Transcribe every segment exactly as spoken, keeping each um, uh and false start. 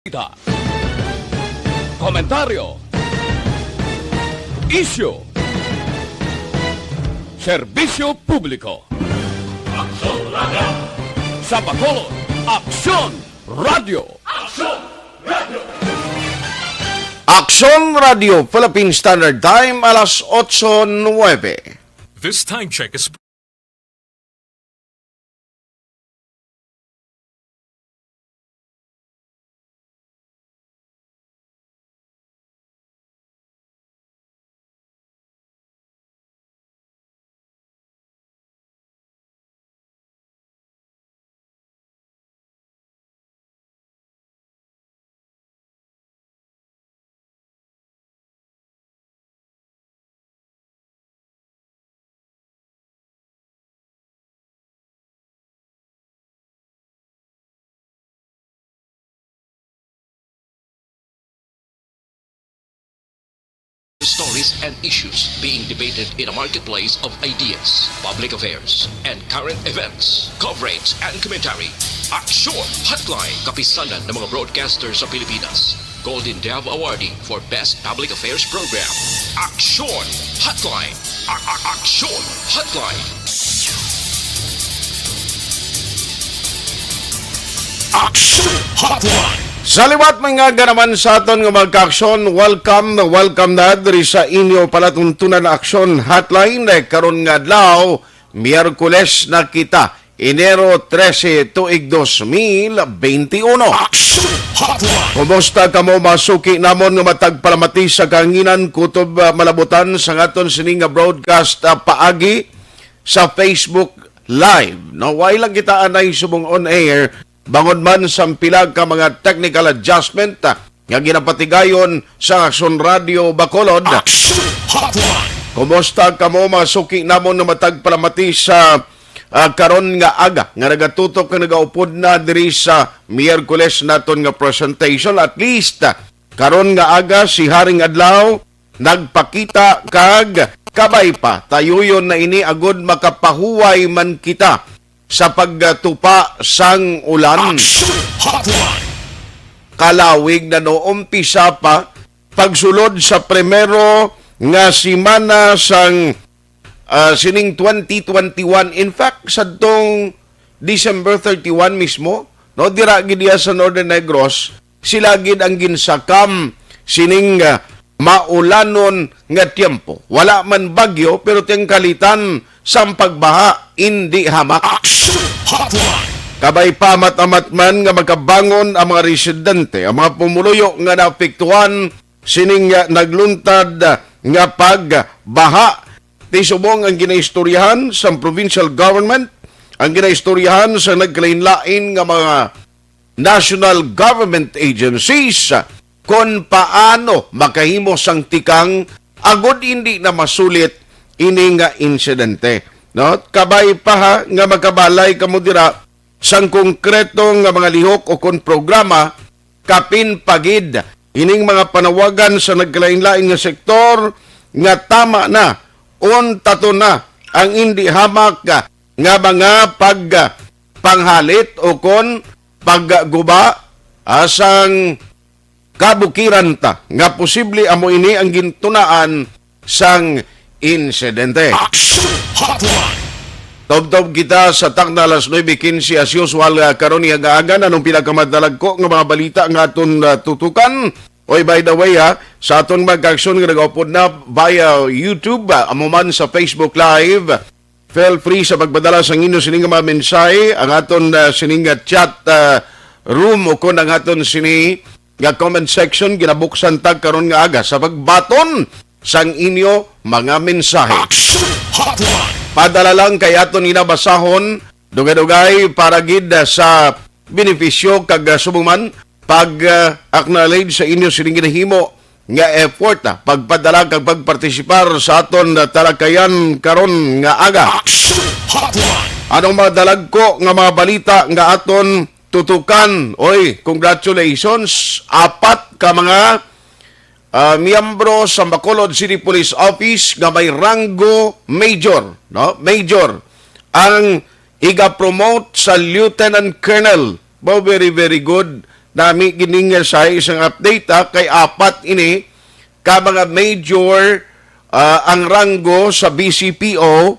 Balita. Komentaryo. Isyu. Serbisyo publiko. Aksyon Radio. Sa Bacolod, Aksyon Radio. Aksyon Radio. Aksyon Radio, Philippine Standard Time, alas otso nuwebe. This time check is Stories and issues being debated in a marketplace of ideas, public affairs, and current events. Coverage and commentary. Aksyon Hotline, kapisanan ng mga broadcaster sa Pilipinas. Golden Dove Awardee for Best Public Affairs Program. Aksyon Hotline. A- a- Aksyon Hotline. Aksyon Hotline. Sa liwat, mga ganaman sa aton nga mga kaaksyon, welcome, welcome na diri sa inyo palatuntunan na Aksyon Hotline. Eh, karon nga adlaw, Miyerkules na kita, Enero trese, tuig dos mil benti uno. Aksyon Hotline. Kumusta kamo, mga suki namon nga matag palamati sa kahanginan, kutob, ah, malabutan sa aton sini nga broadcast, ah, paagi sa Facebook Live? No, way lang kita anay subong on air, bangod man sang pila ka mga technical adjustment, ah, nga ginapatigayon sa Aksyon Radio Bacolod. Aksyon Hotline. Kumusta kamo, mga suki namon nga matag palamati sa, ah, karon nga aga, nga nagatutok nga nagaupod na diri sa Miyerkules naton nga presentation? At least, ah, karon nga aga, si Haring Adlaw nagpakita kag kabay pa. Tayuyon na ini agud makapahuway man kita sa pagtupa sang ulan. Aksyon Hotline. Kalawig na, no, umpisa pa pagsulod sa primero nga semana sang, ah, sining twenty twenty-one. In fact, sadtong December thirty-one mismo, no, dira gid diha sa Northern Negros, sila gid ang ginsakam sining, ah, maulanon nga tiyempo. Wala man bagyo, pero tiyangkalitan sang pagbaha, indi hamak. Aksyon Hotline. Kabay pa, amat-amat man nga makabangon ang mga residente, ang mga pumuluyo nga naapektuhan sining, ah, nagluntad, ah, nga pagbaha. Ti subong ang ginaistoryahan sang provincial government, ang ginaistoryahan sa nagkalain-lain nga mga national government agencies, kon paano makahimo sang tikang agud hindi na masulit ini nga insidente, no? Kabay pa, ha, nga makabalay kamo dira sang konkreto nga mga lihok o kon programa, kapin pa gid ining mga panawagan sa nagkalain-lain nga sektor nga tama na, untaton na ang indi hamak nga mga pagpanghalit o kon pagguba, ah, sang kabukiran ta nga posible amo ini ang gintunaan sang insidente. Action Hotline. Tubtob kita sa takna alas nuebe quince as usual, ah, karon nga aga. Anong pinakamadalagko nga mga balita nga aton, ah, tutukan? Oy, by the way, ha, sa aton mga kaaksyon nga nagaupod na via YouTube, ah, amo man sa Facebook Live, feel free sa pagpadala sang inyo sini nga mga mensahe. Ang aton, ah, sini nga chat, ah, room, o kon ang aton sini nga comment section, ginabuksan tag karon nga aga sa pagbaton sang inyo mga mensahe. Action Hotline. Padala lang kay aton inabasahon, dugay-dugay para gid, ah, sa benepisyo kag, ah, subong man pag, ah, acknowledge sa inyo sining ginahimo nga effort, ah, pagpadala kag pagpartisipar sa aton, ah, talakayan karon nga aga. Action Hotline. Anong mga dalagko nga mga balita nga aton tutukan? Oy, congratulations. Apat ka mga, ah, miyembro sa Bacolod City Police Office nga may ranggo major, no? Major ang iga-promote sa Lieutenant Colonel. Ba, very, very good. Nami gining sa isang update, ha, kay apat ini ka mga major, ah, ang ranggo sa B C P O,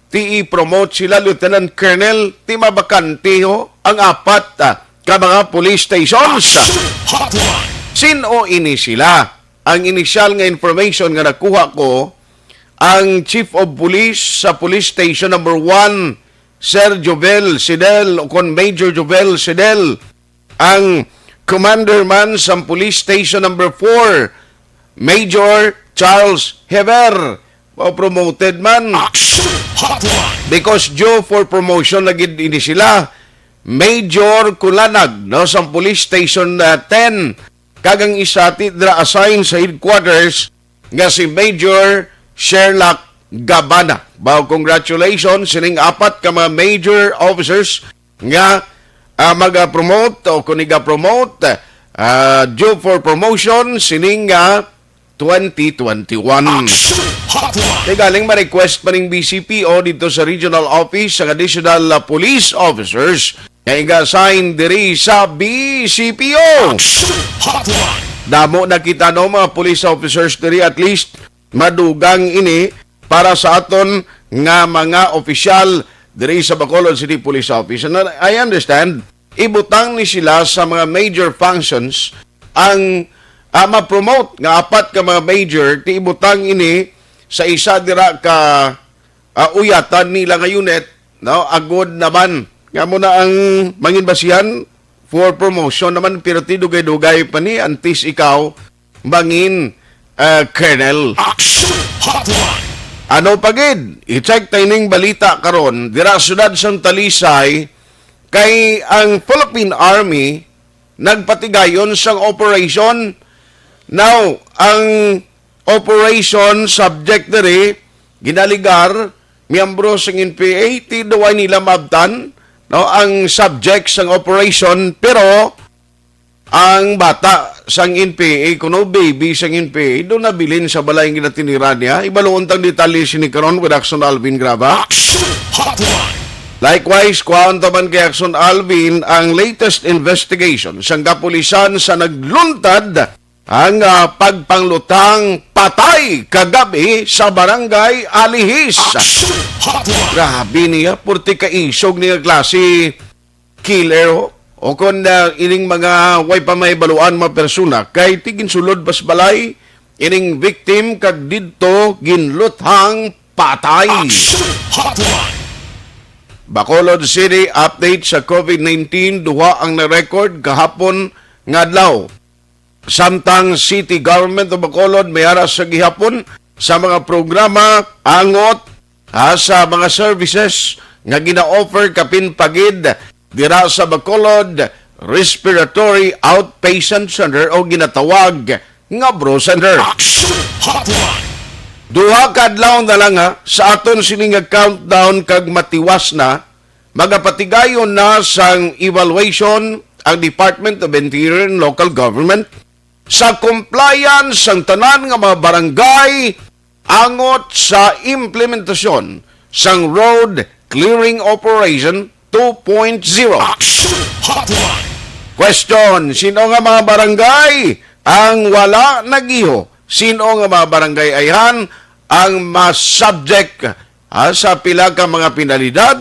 ti i-promote sila, Lieutenant Colonel, ti mabakante ho ang apat, ah, ka mga police stations. Action Hotline. Sin-o ini sila? Ang inisyal nga information nga nakuha ko, ang Chief of Police sa Police Station number one, Sir Jovel Sidel, o kon Major Jovel Sidel, ang commander man sa Police Station number four, Major Charles Hever, promoted man. Action Hotline. Because due for promotion na gid ini sila. Major Kulanag, no, sa Police Station, uh, ten, kag ang isa ti dira assign sa headquarters nga si Major Sherlock Gabana. Bao, congratulations sining apat ka mga major officers nga, ah, mag-promote o kung iga-promote, ah, due for promotion sining, ah, twenty twenty-one. Action Hotline. Kay galing ma-request pa ning B C P O dito sa regional office ang additional, ah, police officers nga iga-assign diri sa B C P O. Action Hotline. Damo na kita, no, mga police officers diri, at least madugang ini para sa aton nga mga opisyal diri sa Bacolod City Police Office. And I understand, ibutang ni sila sa mga major functions ang, ah, ma-promote nga apat ka mga major, ti ibutang ini sa isa dira ka, ah, uyatan nila nga unit, no? Agod naman nga mo na ang mangin basihan for promotion naman, pero ti dugay-dugay pa ni antes ikaw mangin, ah, colonel. Action Hotline. Ano pa gid? I-check ta ining balita karon dira sa siyudad sang Talisay, kay ang Philippine Army nagpatigayon sang operation. Now, ang operation subject diri ginaligar miyembro sang N P A, ti daw ay nila maabtan, no, ang subject sang operation, pero ang bata sang N P A, kuno baby sang N P A, do nabilin sa balay nga ginatiniran niya. Ibaluon tang detalye sini karon with Action Alvin Graba. Action Hotline. Likewise, kuhaon ta man kay Action Alvin ang latest investigation sang kapulisan sa nagluntad ang, ah, pagpanglutang patay kagabi sa Barangay Alihis. Action Hotline. Grabe niya, purti ka isog niya klase killer, o kon, ah, ining mga way pa mahibaluan mga persona, kay ti ginsulod pa sa balay ining victim kag didto ginluthang patay. Action Hotline. Bacolod City, update sa COVID nineteen, duha ang na-record kahapon nga adlaw. Samtang City Government of Bacolod may ara sa gihapon sa mga programa angot, ah, sa mga services nga gina-offer kapin pa gid dira sa Bacolod Respiratory Outpatient Center o ginatawag nga Bro Center. Action Hotline. Duha ka adlaw na lang, ha, sa aton sini nga countdown kag matiwas na, magapatigayon na sang evaluation ang Department of Interior and Local Government sa compliance sang tanan nga mga barangay angot sa implementasyon sang Road Clearing Operation two point zero. Action Hotline. Question, sino nga mga barangay ang wala nagiho? Sino nga mga barangay ayhan ang mas subject, ah, sa pila ka mga penalidad?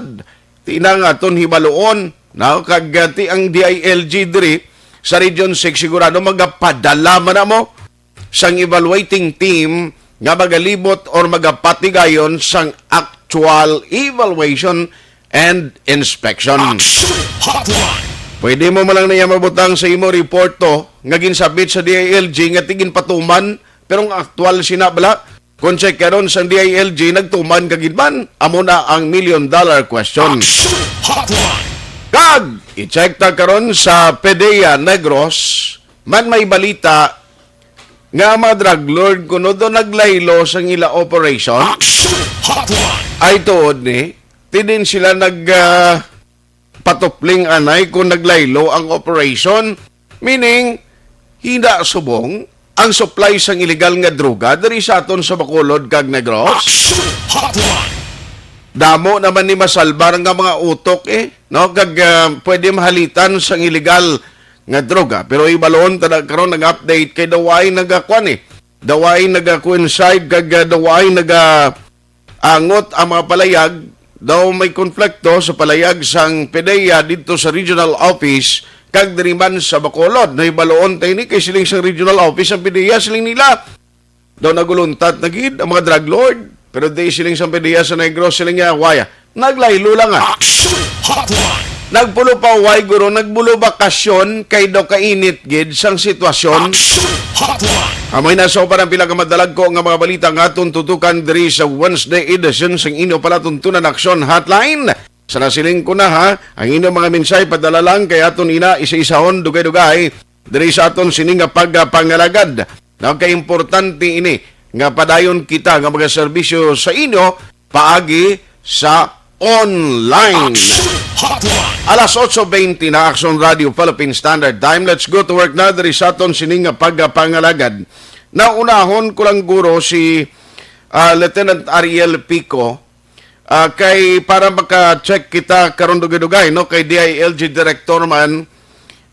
Ti na nga aton hibaluon, no? Kag, ah, ti ang D I L G diri sa Region six sigurado magapadala man na mo sang evaluating team nga magalibot or magapatigayon sang actual evaluation and inspection. Action Hotline. Pwede mo man lang niya mabutang sa imo report to nga ginsabit sa D I L G nga ti ginpatuman, pero ang aktual sina bala, kung check karon sang D I L G, nagtuman ka gid man? Amo na ang million dollar question. Action Hotline. Kag i-check ta karon sa PDEA Negros, man may balita nga ang mga drug lord kuno do naglaylo sang ila operation. Action Hotline. Ay tuod ni, ti din sila nag, ah, patupling anay kung naglaylo ang operation. Meaning, hina subong ang supply sang illegal nga droga diri sa aton sa Bacolod kag Negros. Action Hotline. Damo naman ni masalbar nga mga utok, eh, no? Kag, ah, pwede mahalitan sang illegal nga droga. Pero hibaluon ta na karon ang update kay daw ay nagakuan eh. Daw ay nagakuinside kag ah, daw ay naga angot ang mga palayag, daw may konflikto sa palayag sang PDEA didto sa regional office kag diri man sa Bacolod. Nahibaluon ta ini kay siling sang regional office ang PDEA, siling nila daw naguluntat na gid ang mga drug lord. Pero di siling sang PDEA sa Negros, siling niya, waya. Naglaylo lang ah. Action Hotline. Nagpulo pa way guro, nagbulo bakasyon kay daw kainit gid sang sitwasyon. Action Hotline. Amoy na sa uban ang pila ka madalagko nga mga balita nga aton tutukan diri sa Wednesday edition sang inyo palatuntunan Action Hotline. Sa nasiling ko na ha, ang inyo mga mensahe padala lang kay aton ina isa-isahon dugay-dugay diri sa aton sini nga pagpangalagad. Nagkaimportante ini nga padayon kita nga mga serbisyo sa inyo paagi sa online. Action Hotline. Alas otso bente na, Action Radio Philippine Standard Time. Let's go to work na diri sa aton sining nga pagpangalagad. Naunahon ko lang guro si ah, Lieutenant Ariel Pico ah, kay para maka-check kita karon dugay-dugay no kay D I L G director man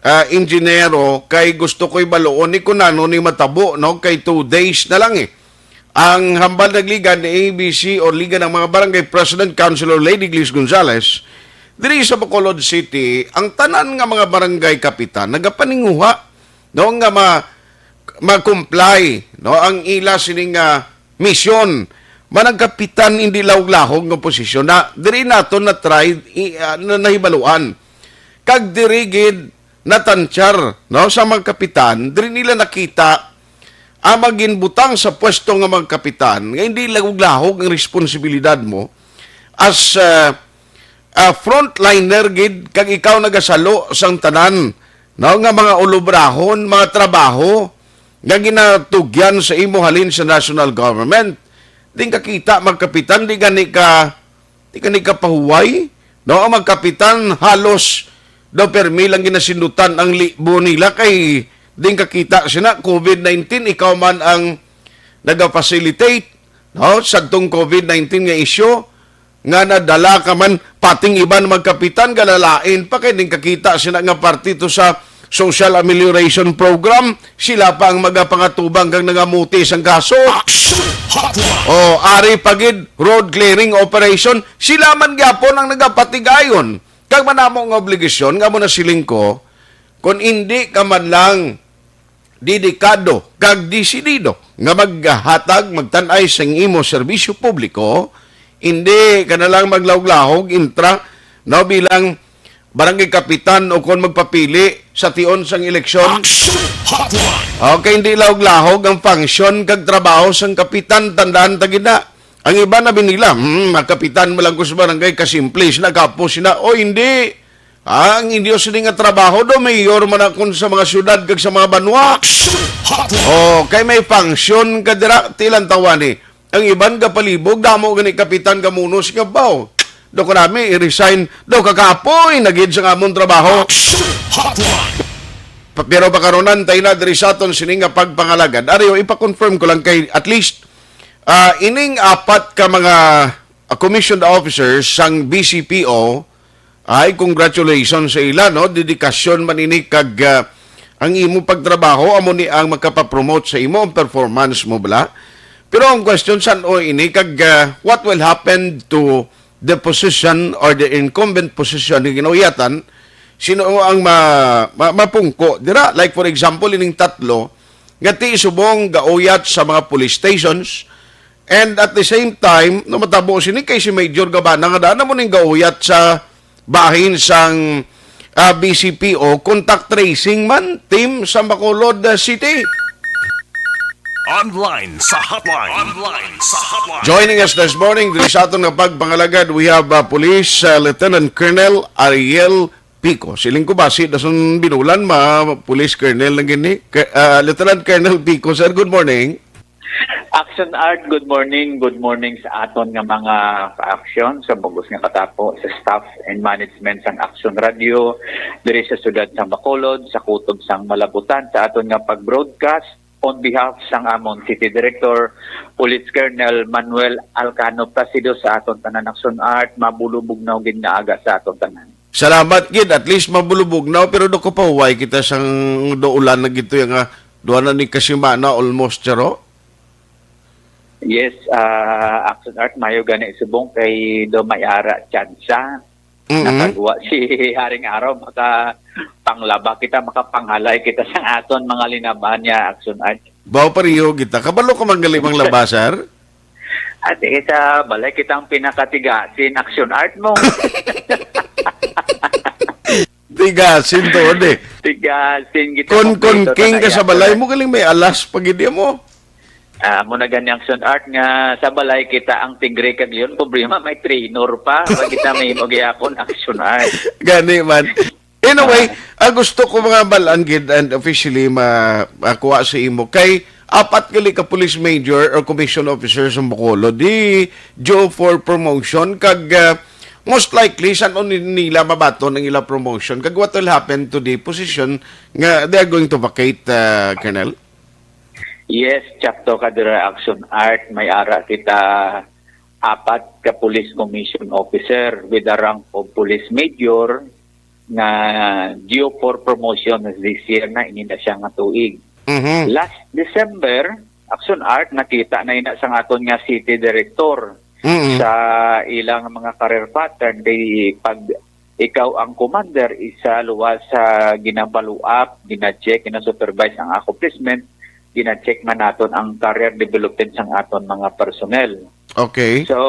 ah, ingenyero kay gusto ko ibaluon ni kung ano ni matabo no kay two days na lang eh. Ang hambal nagligan ni A B C or Liga ng mga Barangay President Councilor Lady Glis Gonzales, diri sa Bacolod City, ang tanan nga mga barangay kapitan nagapaninguha no nga ma ma-comply no ang ila sini nga misyon. Manang kapitan hindi lahog-lahog nga posisyon na diri nato na try i, ah, na nahibaluan. Kag diri gid natansyar no sa mga kapitan, diri nila nakita ang mga ginbutang sa pwesto nga mga kapitan nga hindi lahog-lahog ang responsibilidad mo as ah, ah, frontliner gid kag ikaw nagasalo sang tanan no nga mga ulobrahon, mga trabaho nga ginatugyan sa imo halin sa national government. Di ka kita magkapitan, di gani ka di gani ka pahuway no ang magkapitan halos daw permi lang ginasindutan ang libo nila kay di ka kita sina covid nineteen ikaw man ang naga-facilitate no sadtong covid nineteen nga isyu nga nadala ka man pating iban magkapitan galalain pa kay ning kakita sila nga parte to sa social amelioration program sila pa ang magapangatubang kag nangamuti sang kaso. Action Hotline. O ari pa gid road clearing operation sila man gyapon ang nagapatigayon kag manamo nga obligasyon nga mo na siling ko kun indi ka man lang dedikado kag desidido nga maghatag, magtan-ay sang imo serbisyo publiko, hindi ka na lang maglahog-lahog intra no bilang barangay kapitan o kon magpapili sa tion sang eleksyon. Action Hotline. Okay, hindi lahog-lahog ang function kag trabaho sang kapitan. Tandaan ta gid na. Ang iba na binila, hmm, makapitan mo lang ko sa barangay, kasimple sila, kapos sila. O hindi, Ah, ang inyo sini nga trabaho do, mayor man akon sa mga syudad kag sa mga banwa. Action Hotline. Oh, kay may function ka dira, tilan tawani. Ang iban ka palibog, damo gani kapitan ka munos nga baw. Do ko nami i-resign, do kakapoy na gid sa amon trabaho. Action Hotline. Pa- Pero pakaronan tayo na diri sa aton sini nga pagpangalagad. Ariyo, ipa-confirm ko lang kay at least ah, ining apat ka mga ah, commissioned officers sang B C P O, ay, congratulations sa ila, no? Dedikasyon man ini kag, ah, ang imo pagtrabaho amo ni ang makapapromote sa imo ang performance mo bala. Pero ang question san-o ini kag, ah, what will happen to the position or the incumbent position nga ginauyatan? Sino ang ma, ma, mapungko dira? Like for example, ining tatlo nga ti subong gauyat sa mga police stations. And at the same time, no, matabo sini kay si Major Gabana nga daan na mo ning gauyat sa bahin sang ah, B C P O contact tracing man team sa Bacolod ah, City. Online sa hotline. Online sa hotline. Joining us this morning diri sa aton nga pagpangalagad, we have ah, Police ah, Lieutenant Colonel Ariel Pico. Siling ko ba si Dason Binulan, ma Police Colonel lang gini. Ke- ah, Lieutenant Colonel Pico, sir, good morning. Action Art, good morning. Good morning sa aton nga mga ka-action sa bugos nga katapo, sa staff and management sang Action Radio, diri sa siyudad sang Bacolod, sa kutob sang Malabutan, sa aton nga pag-broadcast on behalf sang amon City Director, Police Colonel Manuel Alcano Placido, sa aton tanan. Action Art, mabulubog na ugin nga aga sa aton tanan. Salamat gid, at least mabulubog na, pero do ko pahuway kita sang do ulan na gito nga duha na ni kasimana almost, charo? Yes, ah, Action Art, mayo gani subong kay do may ara tsansa. Mm-mm. Nakagwa si Haring Araw, maka panglaba kita, makapanghalay kita sa aton mga linaban niya, Action Art. Baw pareho kita. Kabalo ka man gali manglaba, sir? At sa balay kitang pinakatigasin, Action Art mo. Tigasin to, di. Tigasin kita. Kon, kon Kompleto king na ka iya, sa balay sir. Mo, galing may alas pa gid mo. Ah, mo na gani, Action Art, nga sa balay kita ang tigre kag leon. Problema, may trainer pa. Wa kita may mo gyapon, Action Art. Gani man. Anyway, ah, gusto ko mga balaan gid and officially ma makuha sa imo kay apat gali ka police major or commission officer sa Bacolod di due for promotion kag, ah, most likely san-o ni- nila mabaton ang ila promotion kag what will happen to the position nga they are going to vacate, ah, Colonel? Yes, Chapto Kadira, Action Art, may ara kita apat ka police commission officer with the rank of police major nga due for promotion this year na, ini na siya nga tuig. Mhm. Last December, Action Art, nakita na ina sang aton nga city director Mm-mm. sa ilang mga career pattern kay pag ikaw ang commander, isa luwas sa gina-follow up, gina-check, gina-supervise ang accomplishment, gina-check man naton ang career development sang aton mga personnel. Okay. So,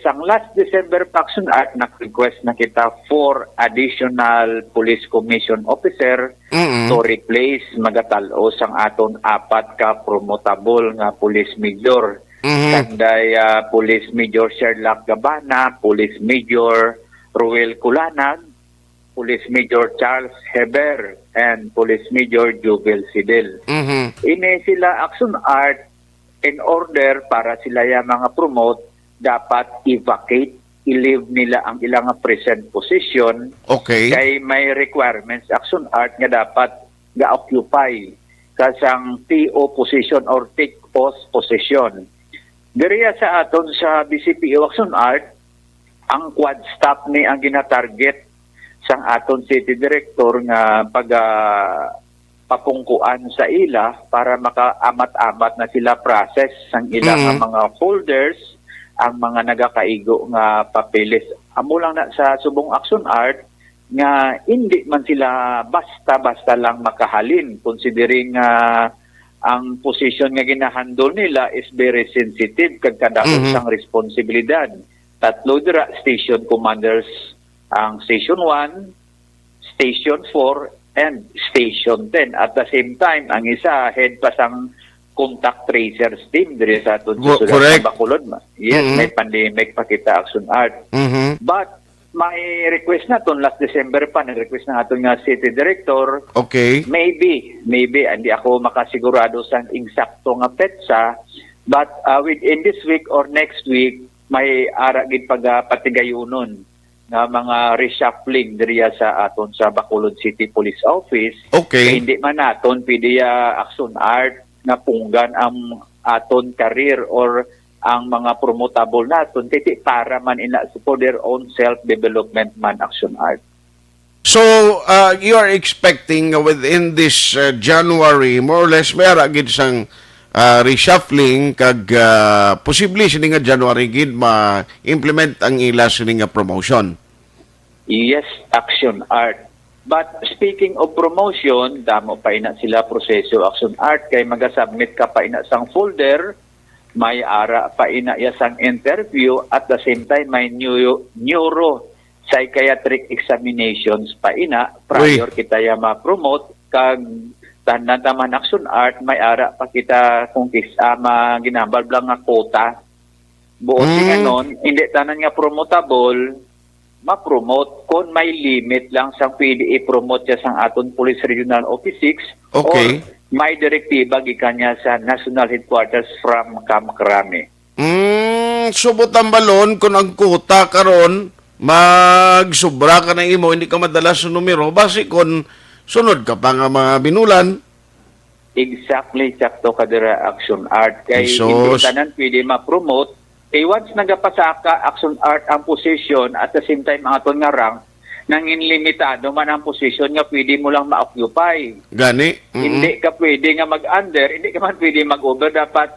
sang last December pa, Action Art, nag-request na kita for additional police commission officer Mm-mm. to replace magatal-o sang aton apat ka promotable nga police major. Mhm. Sanday, ah, Police Major Sherlock Gabana, Police Major Ruel Culanag, Police Major Charles Heber, and Police Major Jubel Sidil. Mhm. Ini sila, Action Art, in order para sila ya mga promote, dapat i-vacate, i-leave nila ang ilang present position. Okay. Kay may requirements, Action Art, nga dapat ga-occupy ka sang T O position or take post position. Diriya sa aton sa B C P O, Action Art, ang quad staff ni ang ginatarget sang aton city director nga pag, ah, papungkuan sa ila para makaamat-amat na sila process sang ila nga Mhm. mga folders, ang mga nagakaigo nga papeles. Amo lang na sa subong, Action Art, nga hindi man sila basta-basta lang makahalin, considering nga ang position nga ginahandle nila is very sensitive kag kadako Mhm. sang responsibilidad. Tatlo dira station commanders ang Station one, Station four, and Station ten. At the same time, ang isa head pa sang contact tracers team diri sa aton Go- susulat correct. Sa Bacolod. Yes, Mhm. May pandemic pa kita, Action Art. Mhm. But may request na ton last December pa, nag-request na aton nga city director. Okay. Maybe, maybe, hindi ako makasigurado sa insakto nga petsa, but, uh, within this week or next week, may ara gid pagapatigayunon nga mga reshuffling diriya sa aton sa Bacolod City Police Office. Okay. Kay hindi man naton pwede, ah, Action Art nga punggan ang aton career or ang mga promotable naton, kay ti para man ina for their own self-development man, Action Art. So, uh, you are expecting within this, uh, January, more or less, may ara gid sang, uh, reshuffling kag, uh, posible sini nga January gid ma-implement ang ila sini nga promotion. Yes, Action Art. But speaking of promotion, damo pa ina sila proseso, Action Art, kay magasubmit ka pa ina sang folder, may ara pa ina ya sang interview, at the same time may neuro, neuro psychiatric examinations pa ina prior kita ya ma-promote. Kag tanan naman, Action Art, may ara pa kita kung kis-, ah, ma-, ginambal lang nga quota. Buot Mm. Singanon, hindi tanan nga promotable ma-promote kon may limit lang sang pwede i-promote siya sang aton Police Regional Office six Okay. or may direktiba gikan niya sa National Headquarters from Camp Crame. Mm, subot ang balon kung ang quota karon magsubra ka na imo, hindi ka madala sa numero, basi kung sunod ka pa nga mga binulan. Exactly, sakto ka dira, Action Art. Kay Jesus. Hindi tanan pwede ma-promote. Kay once nagapasaka, Action Art, ang position, at the same time ang aton nga rank, nangin limitado man ang posisyon nga pwede mo lang ma-occupy. Gani? Mm-mm. Hindi ka pwede nga mag-under, hindi ka man pwede mag-over. Dapat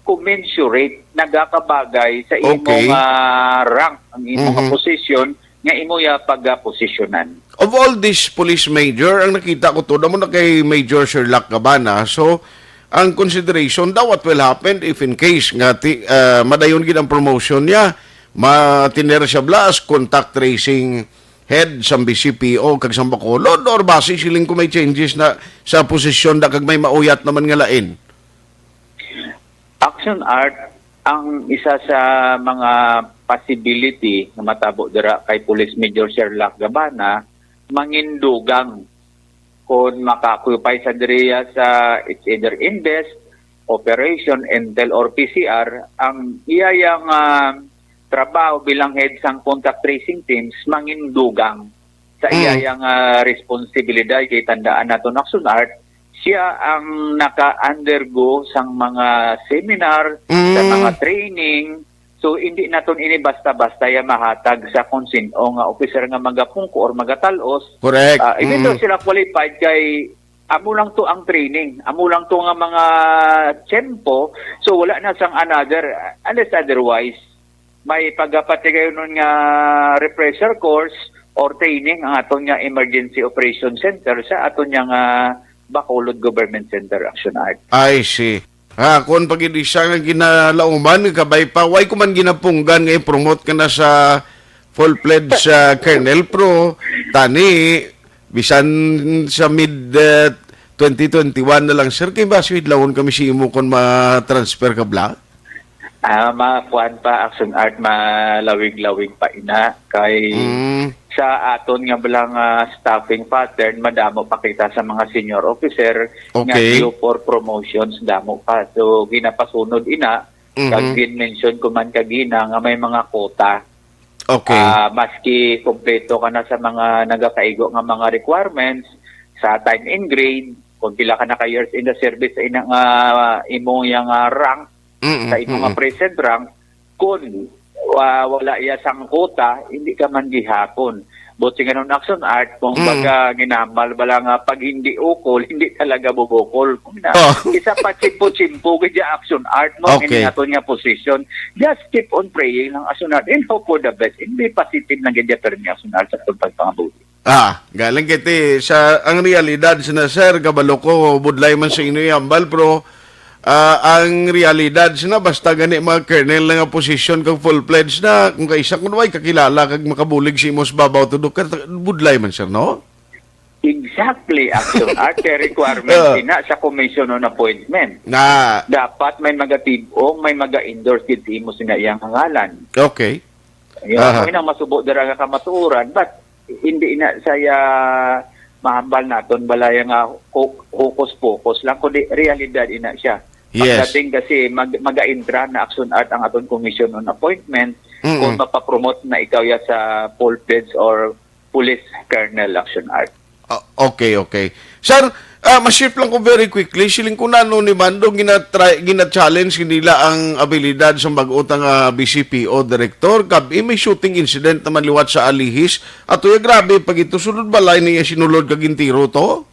commensurate, nagakabagay sa imong, Okay. ah, rank, ang imong Mhm. posisyon nga imo ya pagposisyonan. Of all these police major, ang nakita ko to, damo na kay Major Sherlock Gabana. So, ang consideration daw, what will happen if in case nga ti, ah, madayon gid ang promotion niya, matinera siya blas contact tracing head sang B C P O kag sang Bacolod, or basi siling ko may changes na sa posisyon da kag may mauyat naman nga lain? Action Art, ang isa sa mga possibility nga matabo dira kay Police Major Sherlock Gabana, mangindugang kon maka-occupy sa diriya sa, it's either Invest, Operation, Intel, or P C R, ang iya yang, ah, trabaho bilang head sang contact tracing teams, mangindugang sa iya Mm. yang, ah, responsibilidad. Kay tandaan naton, Action Art, siya ang naka-undergo sang mga seminar, sa Mm. mga training. So, hindi naton ini basta-basta ya mahatag sa kung sin-o nga officer nga magapungko or magatal-os. Correct. Ah, even though Mm. sila qualified, kay amo lang to ang training, amo lang to nga mga tiyempo. So, wala na sang another, unless otherwise, may pagapatigayonon nga refresher course or training ang aton nga Emergency Operation Center sa aton nga, ah, Bacolod Government Center, Action Art. I see. Ha, kung pag-isa nga ginalauman, kabay pa, why ko man ginapunggan nga i-promote ka na sa full-fledged, ah, colonel, pero tani, bisan sa mid, ah, twenty twenty-one na lang, sir, kay basi idlawon kami si imo kon ma-transfer ka bala? Ah, makuan pa, Action Art, malawig-lawig pa ina. Kay Mm. sa aton nga bala nga staffing pattern, madamo pa kita sa mga senior officer nga Okay. due for promotions, damo pa. So, ginapasunod ina, Mhm. kag gin-mention ko man kagina nga may mga quota. Okay. Ah, maski kompleto ka na sa mga nagakaigo nga mga requirements, sa time and grade, kung pila ka na ka years in the service sa ina nga imong yang, ah, rank, Mm, sa imong mm, nga mm. present rank, kun, ah, wala iya sang quota, hindi ka man gihapon. But sing anon, Action Art, kung Mm. baga ginambal bala nga pag hindi ukol, hindi talaga bubukol. Kung na, Oh. isa pa chimpo-chimpo gid ya, Action Art mo, Okay. ini aton nga position. Just keep on praying lang, Action Art, and hope for the best. And be positive lang gid ya, pero ni Action Art sa aton pagpangabuhi. Ah, galing kiti sa ang realidad sina sir, kabalo ko, budlay man sa inyo ihambal, pero, ah, ang realidad sina basta gani mga colonel na nga posisyon kag full-fledged na, kung kaisa kun way kakilala kag makabulig sa imo sa babaw, tudok ka, budlay man, sir, no? Exactly, Action Art, kay requirement Ah. sina sa commission on appointment. Na. Dapat may magatib-ong, may maga-endorse gid sa imo sina iyang ngalan. Okay. Yun, Aha. Ako inang masubo dira nga kamatuoran, but hindi na saya mahambal naton balaya nga hu-, hokus-pokus lang, kundi realidad ina siya. Yes. Pagdating kasi mag-, mag-a-entra na, Action Art, ang aton commission on appointment, Mm-mm. kung mapapromote na ikaw ya sa full-fledged or police colonel, Action Art. Ah, okay, okay. Sir, ah, ma-shift lang ko very quickly. Siling ko na, no, ni Mando, gina-try, gina-challenge nila ang abilidad sa bago ta nga B C P O director. Kab-, eh, may shooting incident naman liwat sa Alihis. Ato ya, grabe, pag ito, sulod balay niya sinulod kag intiro to?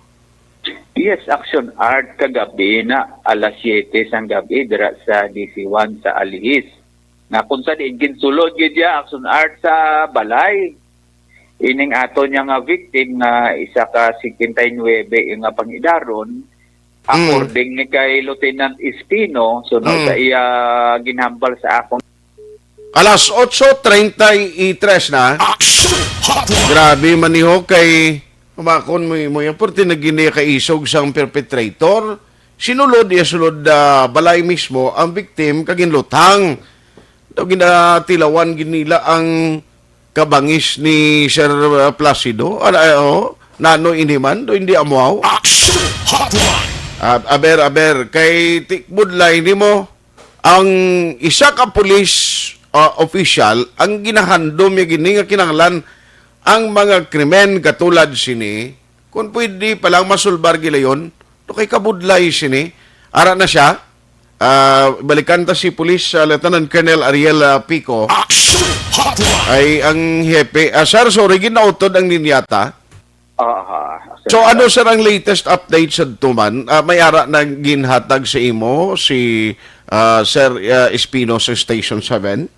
Yes, Action Art, kagabi na alas siyete sang gabi dira sa D C one sa Alihis. Nga kung sa diin ginsulod gid ya, Action Art, sa balay. Ining ato niya nga victim nga isa ka singkwenta y nuebe nga pangidaron, Mm. according ni kay Lieutenant Espino, sunod Mm. sa iya ginhambal sa akon. Alas otso treinta y tres na. Action Hotline. Grabe man niho kay umakon mo, mo yung purti na gini kaisog sang perpetrator. Sinulod iya sulod, ah, balay mismo ang victim kag ginluthang. Daw ginatilawan gid nila ang kabangis ni Sir, uh, Placido. Ano, eh, oh, nano ini man? Do hindi amo aw? Action Hotline. Ah, aber, aber, kay tikbudlay nimo, ang isa ka police, uh, official, ang ginahandom niya gini nga kinahanglan ang mga krimen katulad sini, kung pwede pa lang masulbar gilayon, to kay kabudlay sini, ara na siya, Ah, balikan ta si Police, ah, Lieutenant Colonel Ariel, ah, Pico. Action Hotline! Ay ang hepe. Ah, sir, sorry, ginautod ang linyata. Aha. So, ano, sir, ang latest update sa tuman? Ah, may ara na ginhatag sa imo si, ah, Sir, ah, Espino sa Station seven?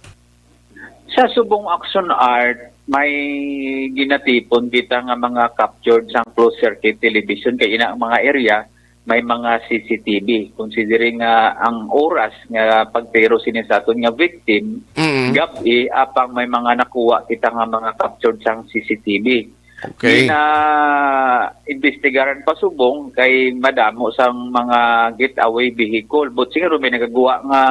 Sa subong Action Art, may ginatipon kita nga mga captured sang closed circuit television kay ina ang mga area may mga C C T V. Considering nga ang oras nga pagtiro sini sa aton nga victim, Mm. gab-i, apang may mga nakuha kita nga mga captured sang C C T V. Okay. Gina-, imbestigaran pa subong kay madamo sang mga getaway vehicle. But siguro may nagagawa nga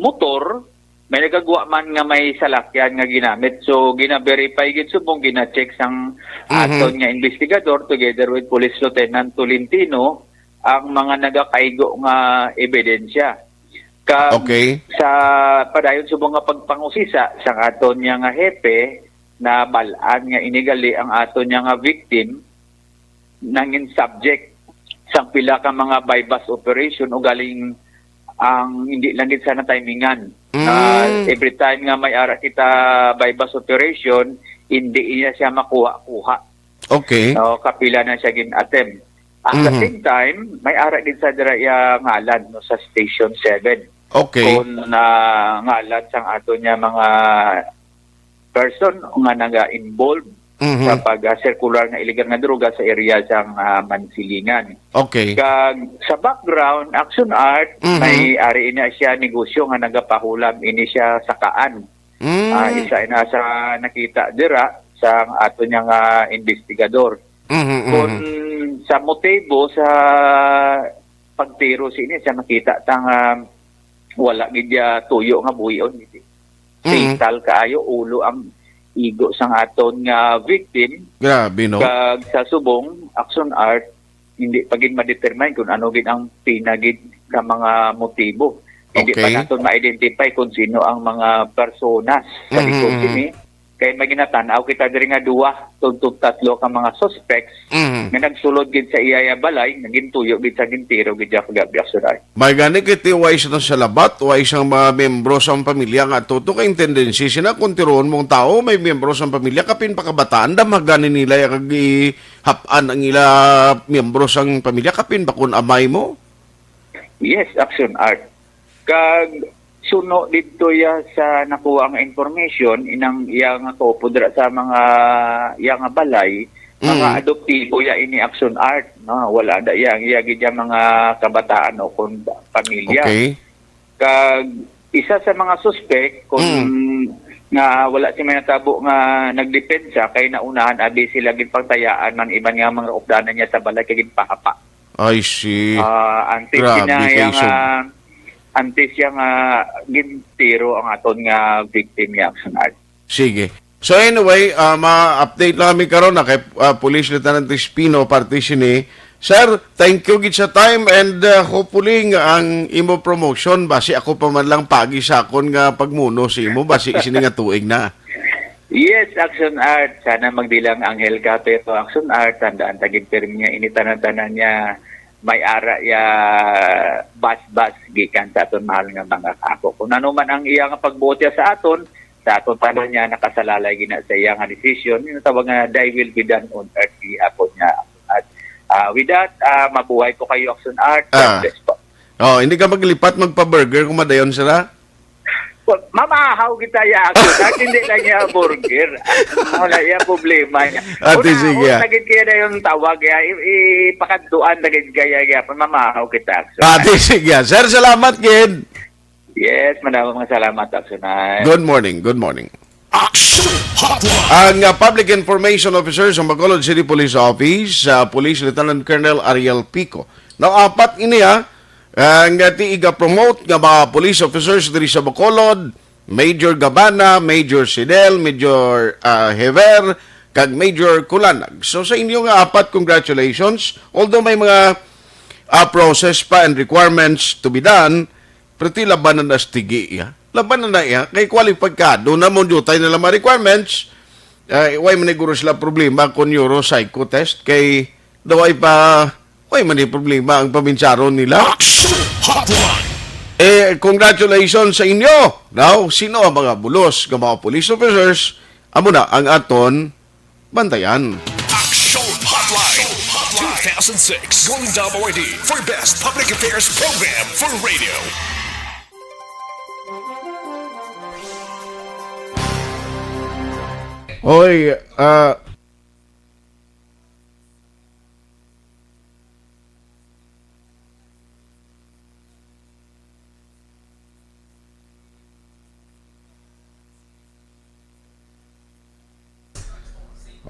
motor, may nagagawa man nga may salakyan nga ginamit. So, gina-verify gid subong, gina-check sang Mhm. aton nga investigador together with Police Lieutenant Tolentino ang mga nagakaigo nga ebidensya. Kag Okay. sa padayon subong nga pagpangusisa sang aton niya nga hepe, nabal-an nga inigali ang aton niya nga victim nangin subject sang pila ka mga buy-bust operation, ugaling ang hindi lang gid sana timingan. Mm. Ah, every time nga may ara kita buy-bust operation, hindi niya siya makuha-kuha. Okay. No, kapila na siya gin-attempt. At the Mhm. same time, may ara gid sa dira iya ngalan, no, sa Station seven. Okay. Kung, ah, ngalan sang ato niya mga person nga naga-involve Mhm. sa pag-circular nga illegal nga droga sa area sang, ah, Mansilingan. Okay. Kag sa background, Action Art, Mhm. may ari ini siya negosyo nga nagapahulam ini siya sakaan. Mm. Ah, isa ina sa nakita dira sa ato niya nga investigador. Mhm, mhm. Kung sa motibo sa pagtiro sini, sa makita ta nga wala gid ya tuyo nga buhion, gid. Mm. Fatal kaayo, ulo ang igo sang aton nga victim. Grabe, no? Kag sa subong, Action Art, hindi pa gid ma-determine kung ano gid ang pina gid ka mga motibo. Hindi pa Okay. naton ma-identify kung sino ang mga personas sa Mhm, likod mhm. sini. Kay may ginatan-aw kita diri nga duwa tungtod tatlo ka mga suspects Mhm. nga nagsulod gid sa iya balay, nga gintuyo gid sa gintiro gid siya kagabi, Action Art. May gani kay tiway sa, sa labat, way sang mga miyembro sang pamilya nga tuto kay tendency sina kung tiroon mong tao, may miyembro sang pamilya, kapin pa kabataan, damhagan ni nila ya kag ihap-an ang ila miyembro sang pamilya, kapin pa kung amay mo. Yes, Action Art. Kag suno didto ya sa nakuha nga information, inang iya nga kaupo dira sa mga iya nga balay, mga Mm. adoptibo ya ini, Action Art, no? Wala da iya, iya gid ya mga kabataan o kung pamilya. Okay. Kag isa sa mga suspek, kung Mm. nga wala si may natabo nga nagdepensa, kay naunahan abi sila ginpangtayaan man iban nga mga updanan niya sa balay kay ginpahapa. I see. Ah, antes Grabe siya kay nga, isog. Antes siya nga gintiro ang aton nga victim niya, Action Art. Sige. So anyway, ah, ma-update lang kami karon na kay, ah, Police Lieutenant Espino parte sini. Sir, thank you gid sa time and, ah, hopefully nga ang imo promotion basi ako pa man lang pagi sa akon nga pagmuno sa imo basi sini nga tuig na. Yes, Action Art. Sana magdilang anghel ka, pero Action Art, tandaan ta gid pirmi nga ini tanan-tanan niya may ara ya bas-bas gikan sa aton mahal nga mga kaako. Kung ano man ang iya nga pagbuot ya sa aton, sa aton tanan niya nakasalalay gina sa iya nga decision, yung tawag nga thy will be done on earth, gihapon niya. At, ah, with that, ah, mabuhay po kayo, Action Art. God Ah. bless po. Oh, hindi ka maglipat magpa-burger kung madayon sila? Wa-, mamahaw kita ya, Action Art, hindi lang ya burger. Wala ya problema niya. Ate, Una, sige, una ah. lagi kaya na yung tawag ya, i-, ipakadtuan lagi kaya ya, mamahaw kita, Action Art. Ate, sige, ah. Sir, salamat gid. Yes, madamo mga salamat, Action Art. Good morning, good morning. Action Hotline. Ang, ah, Public Information Officer sa Bacolod City Police Office, ah, Police Lieutenant Colonel Ariel Pico. Now, apat ini, ah, ang, ah, ti iga-promote nga mga police officers diri sa Bacolod, Major Gabana, Major Sidel, Major, ah, Hever, kag Major Kulanag. So, sa inyo nga apat, congratulations. Although may mga, ah, process pa and requirements to be done, pero ti labanan na stigi iya. Labanan na iya. Kay qualified ka. Doon na mo dutay na lang mga requirements. Ah, way man siguro sila problema kung neuropsycho test. Kay daw ay pa, way man yung problema ang pabinsaron nila. Action Hotline. Eh, congratulations sa inyo. Now, sino ang mga bulos nga mga police officers? Amo na ang aton bantayan. Action Hotline two thousand six, Golden Dome Awardee for Best Public Affairs Program for Radio. Hoy, ah,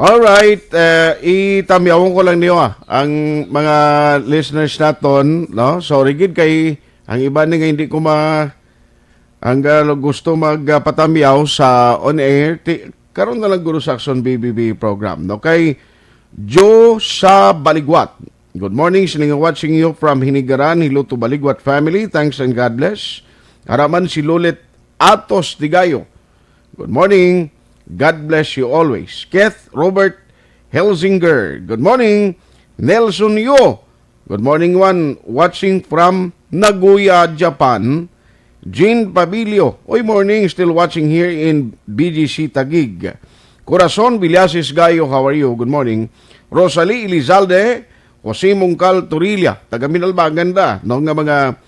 Alright, eh, itamyawon ko lang niyo, ah, ang mga listeners naton, no? Sorry gid kay ang iba ni nga hindi ko ma-, ang, ah, gusto magpatamyaw sa on air, ti-, karon na lang guro sa Action B B B program, no? Kay Joe sa Baligwat. Good morning, siling nga watching you from Hinigaran. Hello to Baligwat family. Thanks and God bless. Ara man si Lolit Atos Digayo. Good morning. God bless you always. Keth Robert Helsinger. Good morning. Nelson Yo. Good morning, Juan. Watching from Nagoya, Japan. Jean Pabilio. Oy, morning. Still watching here in B G C Taguig. Corazon Villasis Gayo, how are you? Good morning. Rosalie Elizalde, Jose Mungkal Torilla, taga Minalbagan da, no, nga mga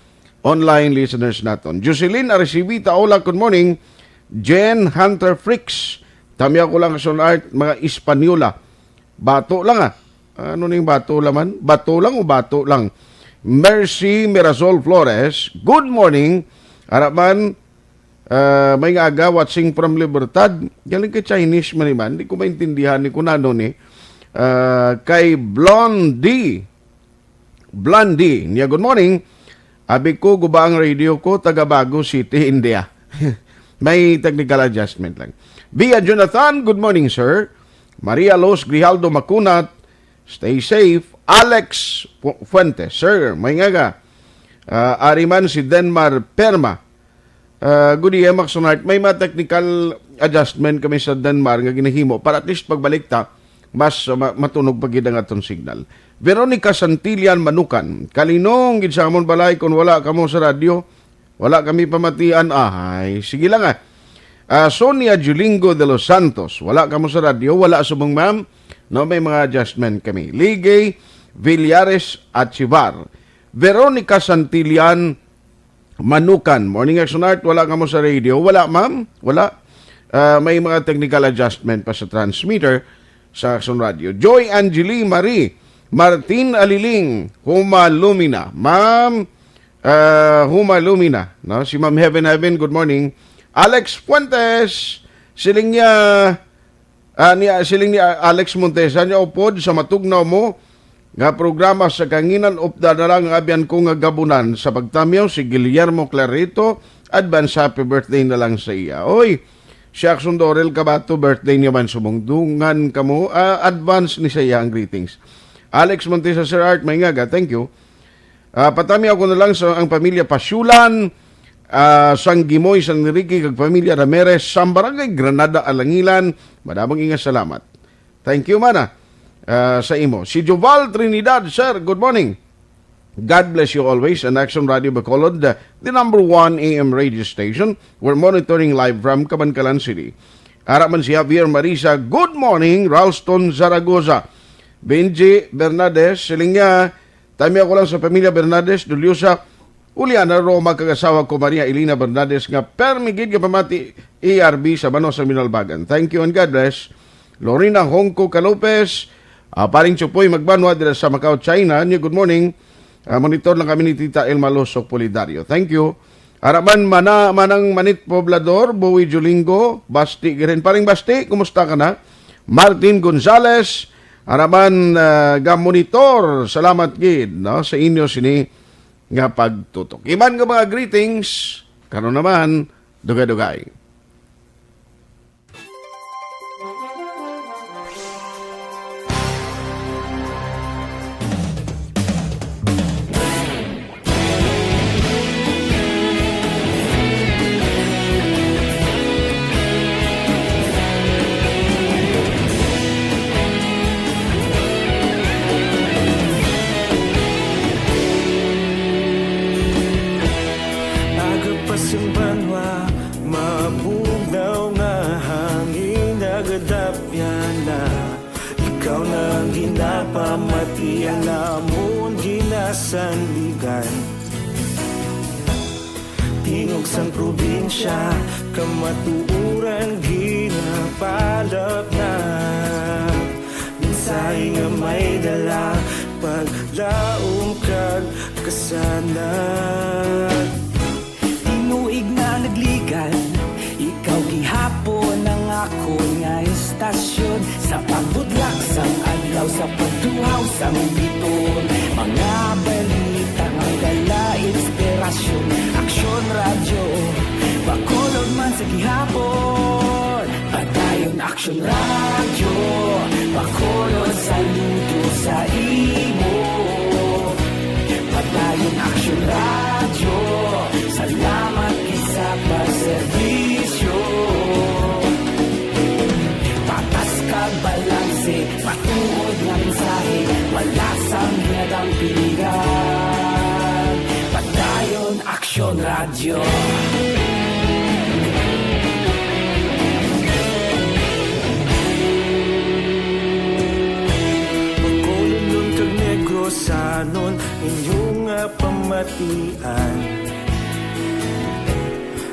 online listeners naton. Jocelyn Arcivita, hola, good morning. Jen Hunter Fricks, tamyaw ko lang sa art, mga Espanyola. Bato lang, ah. Ano ning bato laman? Bato lang o bato lang? Mercy Mirasol Flores, good morning. Ara man, ah, may nga aga, watching from Libertad. Galing kay Chinese man ni man. Di ko maintindihan ni kung ano ni. Ah, kay Blondie. Blondie. Niya, good morning. Abi ko, guba ang radio ko, taga Bago City, India. May technical adjustment lang. Via Jonathan, good morning, sir. Maria Los Grijaldo Macunat, stay safe. Alex Fu-, Fuentes, sir, may nga ka. Ah, ari man si Denmar Perma. Ah, good day, Max and Art. May mga technical adjustment kami sa Denmark nga ginahimo para at least pagbalik ta, mas, ah, ma-, matunog pa gid ang aton signal. Veronica Santillan Manukan, kalinong gid sa amon balay kung wala kamo sa radyo, wala kami pamatian. Ahay, sige lang, ah. Ah, Sonia Julingo de los Santos, wala kamo sa radyo, wala subong, ma'am. No, may mga adjustment kami. Ligay Villares Achivar, Veronica Santillan Manukan. Morning, Action Art. Wala kamo sa radio? Wala, ma'am. Wala. Ah, may mga technical adjustment pa sa transmitter sa Action Radio. Joy Angeli Marie Martin Aliling, Huma Lumina. Ma'am, ah, Huma Lumina. No? Si Ma'am Heaven Heaven, good morning. Alex Fuentes, siling niya, Ah, ni, siling ni, ah, Alex Montesa, niya upod sa matugnaw mo nga programa sa kanginan, upda na lang ang abyan ko nga gabunan sa pagtamyaw si Guillermo Clarito. Advance happy birthday na lang sa iya. Oy, si Action Dorel Kabato, birthday niya man, sumungdungan kamo. Ah, advance ni sa iya ang greetings. Alex Montesa, Sir Art, may ngaga, thank you. Ah, patamyaw ko na lang sa ang pamilya Pasyulan, ah, sang Gimoy, San Enrique, kag pamilya Ramirez, sa barangay Granada, Alangilan. Madamong inga salamat. Thank you, mana, ah, sa imo. Si Joval Trinidad, sir, good morning. God bless you always. And Action Radio Bacolod, the, the number one A M radio station. We're monitoring live from Kabankalan City. Ara man si Javier Marisa, good morning, Ralston Zaragoza. Benji Bernades, siling niya, tamyaw ko lang sa pamilya Bernades, Duliosa, Juliana Roma, kag asawa ko, Maria Elena Bernades, nga permi gid nga pamati, A R B sa Bano sa Minalbagan. Thank you and God bless. Lorena Hongko Calopez, ah, paring Chupoy Magbanwa dira sa Macau, China. Niya, good morning. Ah, monitor lang kami ni Tita Elma Losok Polidario. Thank you. Ara man, mana, manang Manit Poblador, Boy Julingo, Basti, girin. Paring Basti, kumusta ka na? Martin Gonzales, ara man, ah, ga monitor, salamat gid, no, sa inyo sini nga pagtutok. Iban nga mga greetings, karon naman, dugay-dugay. Namon ginasandigan, tingog sang probinsya, kamatuoran ginapalapnag. Mensahe nga may dala, paglaom kag kasanag. Tinuig na nagligan, ikaw gihapon ang akon nga istasyon. Sa pagbudlak sang adlaw, sa pagtuhaw sang biton, mga balita nga dala inspirasyon. Aksyon Radyo, Bacolod man sa gihapon. Padayon Aksyon Radyo, Bacolod, saludo sa imo. Padayon Aksyon Radyo, salamat gid sa pagserbisyo. Patas kag balanse, matuod nga mensahe, wala sang ginadampigan. Padayon Aksyon Radyo. Bacolodnon kag Negrosanon, inyo nga pamatian.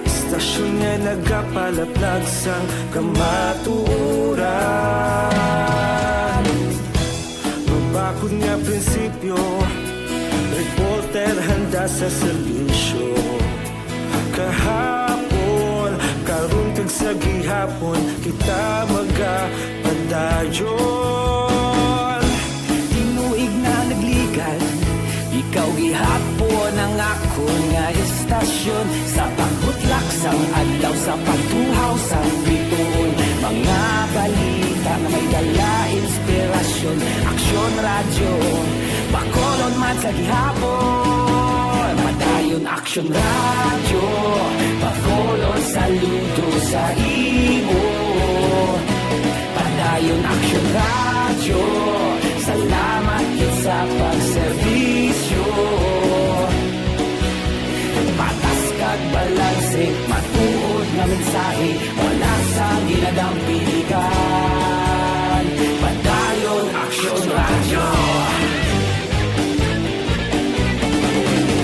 Istasyon nga nagapalaplag sang kamatuoran. Mabakod nga prinsipyo, reporter handa sa serbisyo. Kahapon, karon kag sa gihapon, kita magapadayon. Tinuig na nagligan, ikaw gihapon ang akon nga istasyon. Sa pagbutlak sang adlaw, sa pagtuhaw sang bituon, mga balita nga may dala inspirasyon. Aksyon Radyo, Bacolod man sa gihapon. Padayon Aksyon Radyo, Bacolod, saludo sa imo. Padayon Aksyon Radyo, salamat gid sa pagserbisyo. Patas kag balanse, matuod nga mensahe, wala sang ginadampigan. Padayon Aksyon Radyo.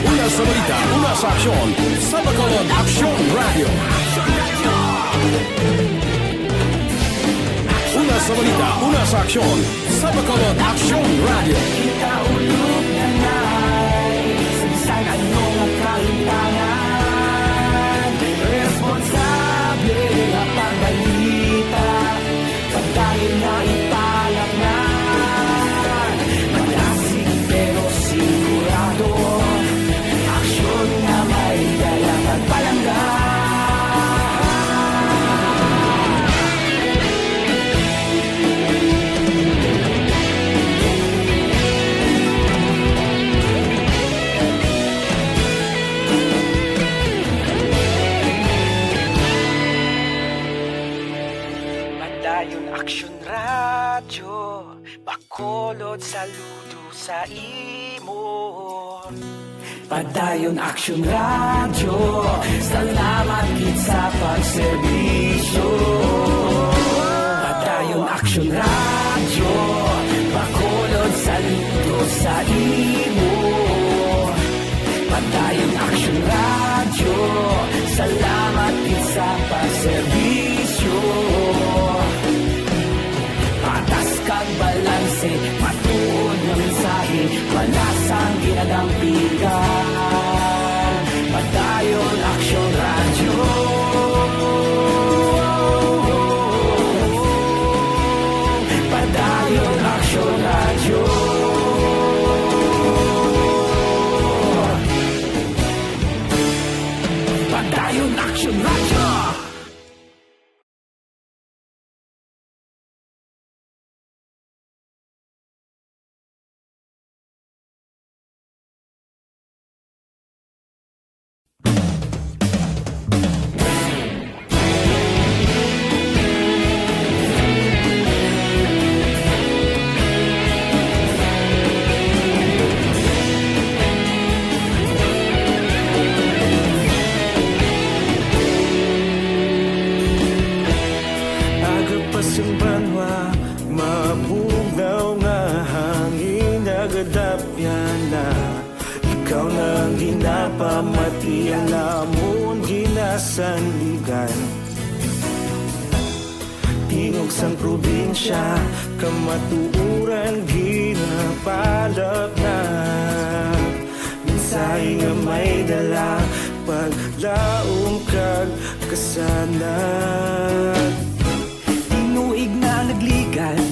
Una sa balita, una sa aksyon, sa Bacolod Aksyon Radyo. Una sa balita, una sa aksyon, sa Bacolod Aksyon Radyo. Kita ulog na nay, sa bisan ano nga kahimtangan, responsable nga pagbalita. Padayon na ipalapngan, malasig pero sigurado. Aksyon nga may dala pagpalangga. Padayon Aksyon Radyo, Bacolod, saludo sa imo. Padayon Aksyon Radyo, salamat gid sa pagserbisyo. Padayon Aksyon Radyo, Bacolod, saludo sa imo. Padayon Aksyon Radyo, salamat gid sa pagserbisyo. Patas kag balanse, matuod nga mensahe, wala sang ginadampigan. Padayon Aksyon Radyo. Padayon Aksyon Radyo. Padayon Aksyon Radyo. Pati ang namon ginasandigan. Tingog sang probinsya, kamatuoran ginapalapnag. Mensahe nga may dala, paglaom kag kasanag. Tinuig na nagligan,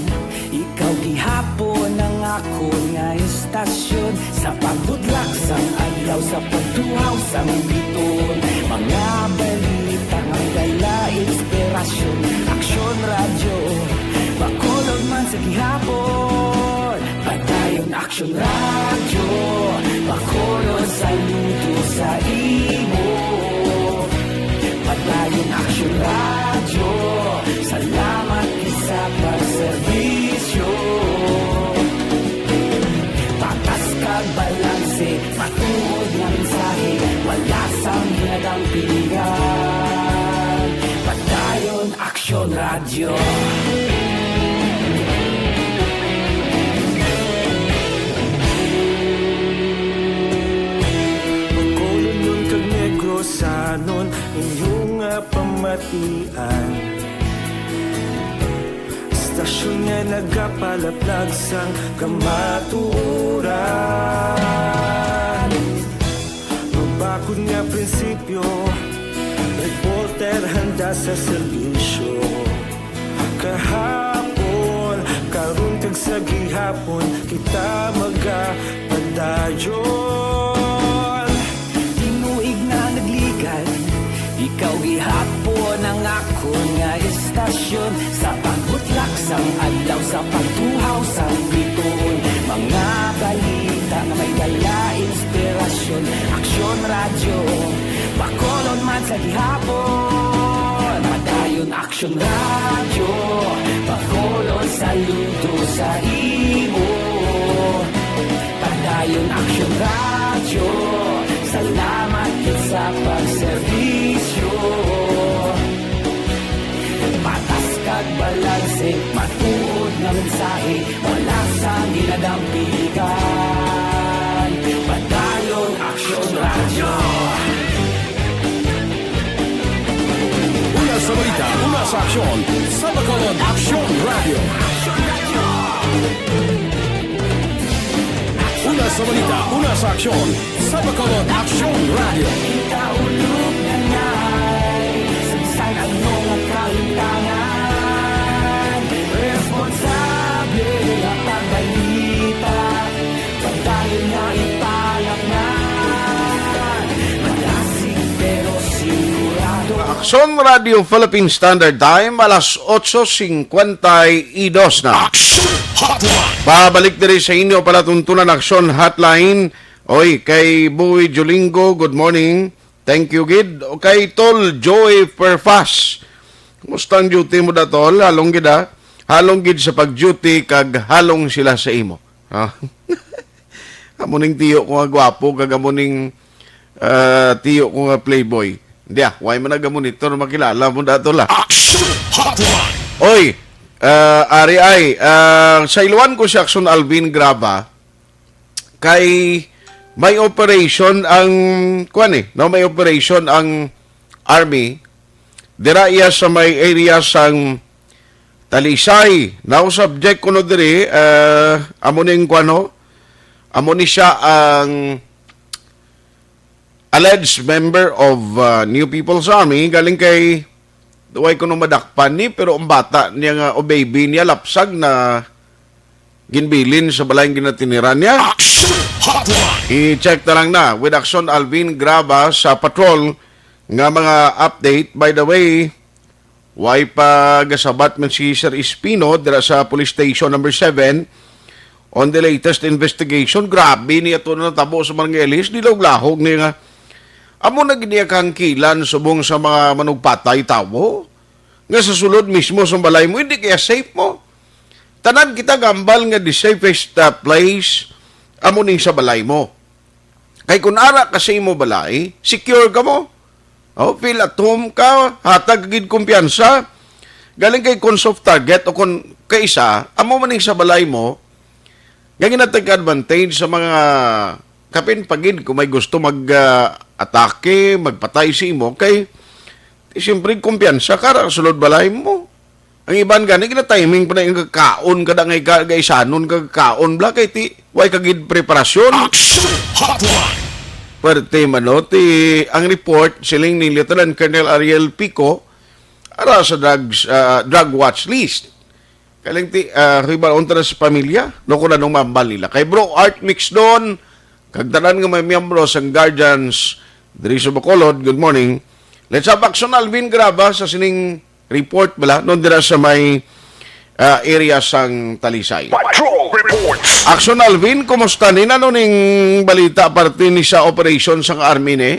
ikaw gihapon ang akon nga istasyon. Sa pagbudlak sang adlaw, sa pagtuhaw sang biton, mga balita nga dala inspirasyon. Aksyon Radyo, Bacolod man sa gihapon. Padayon Aksyon Radyo, Bacolod saludo sa imo. Padayon Aksyon Radyo, salamat sa pagserbisyo. Patas kag balanse, matuod nga mensahe, wala sang ginadampigan. Padayon Aksyon Radyo. Bacolodnon kag Negrosanon, inyo nga pamatian. Istasyon nga nagapalaplag sang kamatuoran. Mabakod nga prinsipyo, reporter handa sa serbisyo. Kahapon, karon kag sa gihapon, kita magapadayon. Tinuig na nagligan, ikaw gihapon ang akon nga istasyon. Sa pagbutlak sang adlaw, sa pagtuhaw sang bituon, mga balita nga may dala inspirasyon. Aksyon Radyo, Bacolod man sa gihapon. Padayon Aksyon Radyo, Bacolod saludo sa imo. Padayon Aksyon Radyo, salamat gid sa pagserbisyo. Patas kag balanse, matuod nga mensahe, wala sang ginadampigan. Padayon Aksyon Radyo. Una sa balita, una sa aksyon, sa Bacolod Aksyon Radyo. Una sa balita, una sa aksyon, sa Bacolod Aksyon Radyo. Kita ulog na ngay, sa bisan ano nga kalimtangan, responsable nga pagbalita, padayon nga ipalapngan, malasig pero sigurado. Aksyon Radio Philippine Standard Time, alas otso cincuenta y dos na. Aksyon Hotline. Pabalik diri sa inyo palatuntunan, Aksyon Hotline. Oy, kay Boy Jolingo, good morning. Thank you, gid. O kay Tol Joey Perfas. Kumusta ang duty mo da, Tol? Halong gid, ah. Halong gid sa pag-duty kag halong sila sa imo. Ah. Amo ning tiyo ko nga gwapo kag amo ning, ah, tiyo ko nga playboy. Hindi, ah, why man nagamonitor, makilala mo da, Tol, ah. Action Hotline. Oy, ah, ari ay, ah, sayloan ko si Action Alvin Graba kay may operation ang, kuwan eh, no? May operation ang army dira iya sa may area sang Talisay. Now, subject kuno diri, ah, amo ning, kuwan, no? Amo ni siya ang alleged member of, ah, New People's Army, galing kay, way kuno madakpan ni, pero ang bata niya nga, o baby niya, lapsag na ginbilin sa balay nga ginatiniran niya. Action Hotline. I-check na lang na with Action Alvin Graba sa patrol nga mga update. By the way, way pa gasabat man si Sir Espino dira sa Police Station Number Seven on the latest investigation. Grabe ni ato na natabo sa Barangay Alice. Di lahog-lahog ni nga amo na gid niya kahangkilan subong sa mga manugpatay tawo nga sa sulod mismo sa balay mo, hindi kaya safe mo. Tanan kita gambal nga the safest, uh, place amo ning sa balay mo. Kay kung ara ka sa imo balay, secure ka mo. Oh, feel at home ka, hatag gid kumpiyansa. Galing kay kung soft target o kung kaisa, amo man ning sa balay mo, nga ginatag advantage sa mga kapin pagid kung may gusto mag, ah, atake, magpatay sa imo, kay, eh, siyempre, kumpiyansa ka ra, sulod balay mo. Ang iban gani, gina-timing pa na yung kakaon, kada nga ika-, kaisanon, kakaon, bla, kay ti, way ka gid preparasyon. Action Hotline! Pwerte man, no? Ti, ang report, siling ni Lieutenant Colonel Ariel Pico, ara sa drugs, ah, drug watch list. Kaling ti, ah, hibaon ta na sa pamilya, no, kung anong mambal nila. Kay Bro Art Mix doon, kag tanan nga may miyembro sang Guardians diri sa Bacolod, good morning. Let's have Action Alvin Graba sa sining report bala, no, dira sa may, ah, area sang Talisay. Patrol Reports. Action Alvin, kumusta ni? Ano ning balita parte ni sa operation sang army ni?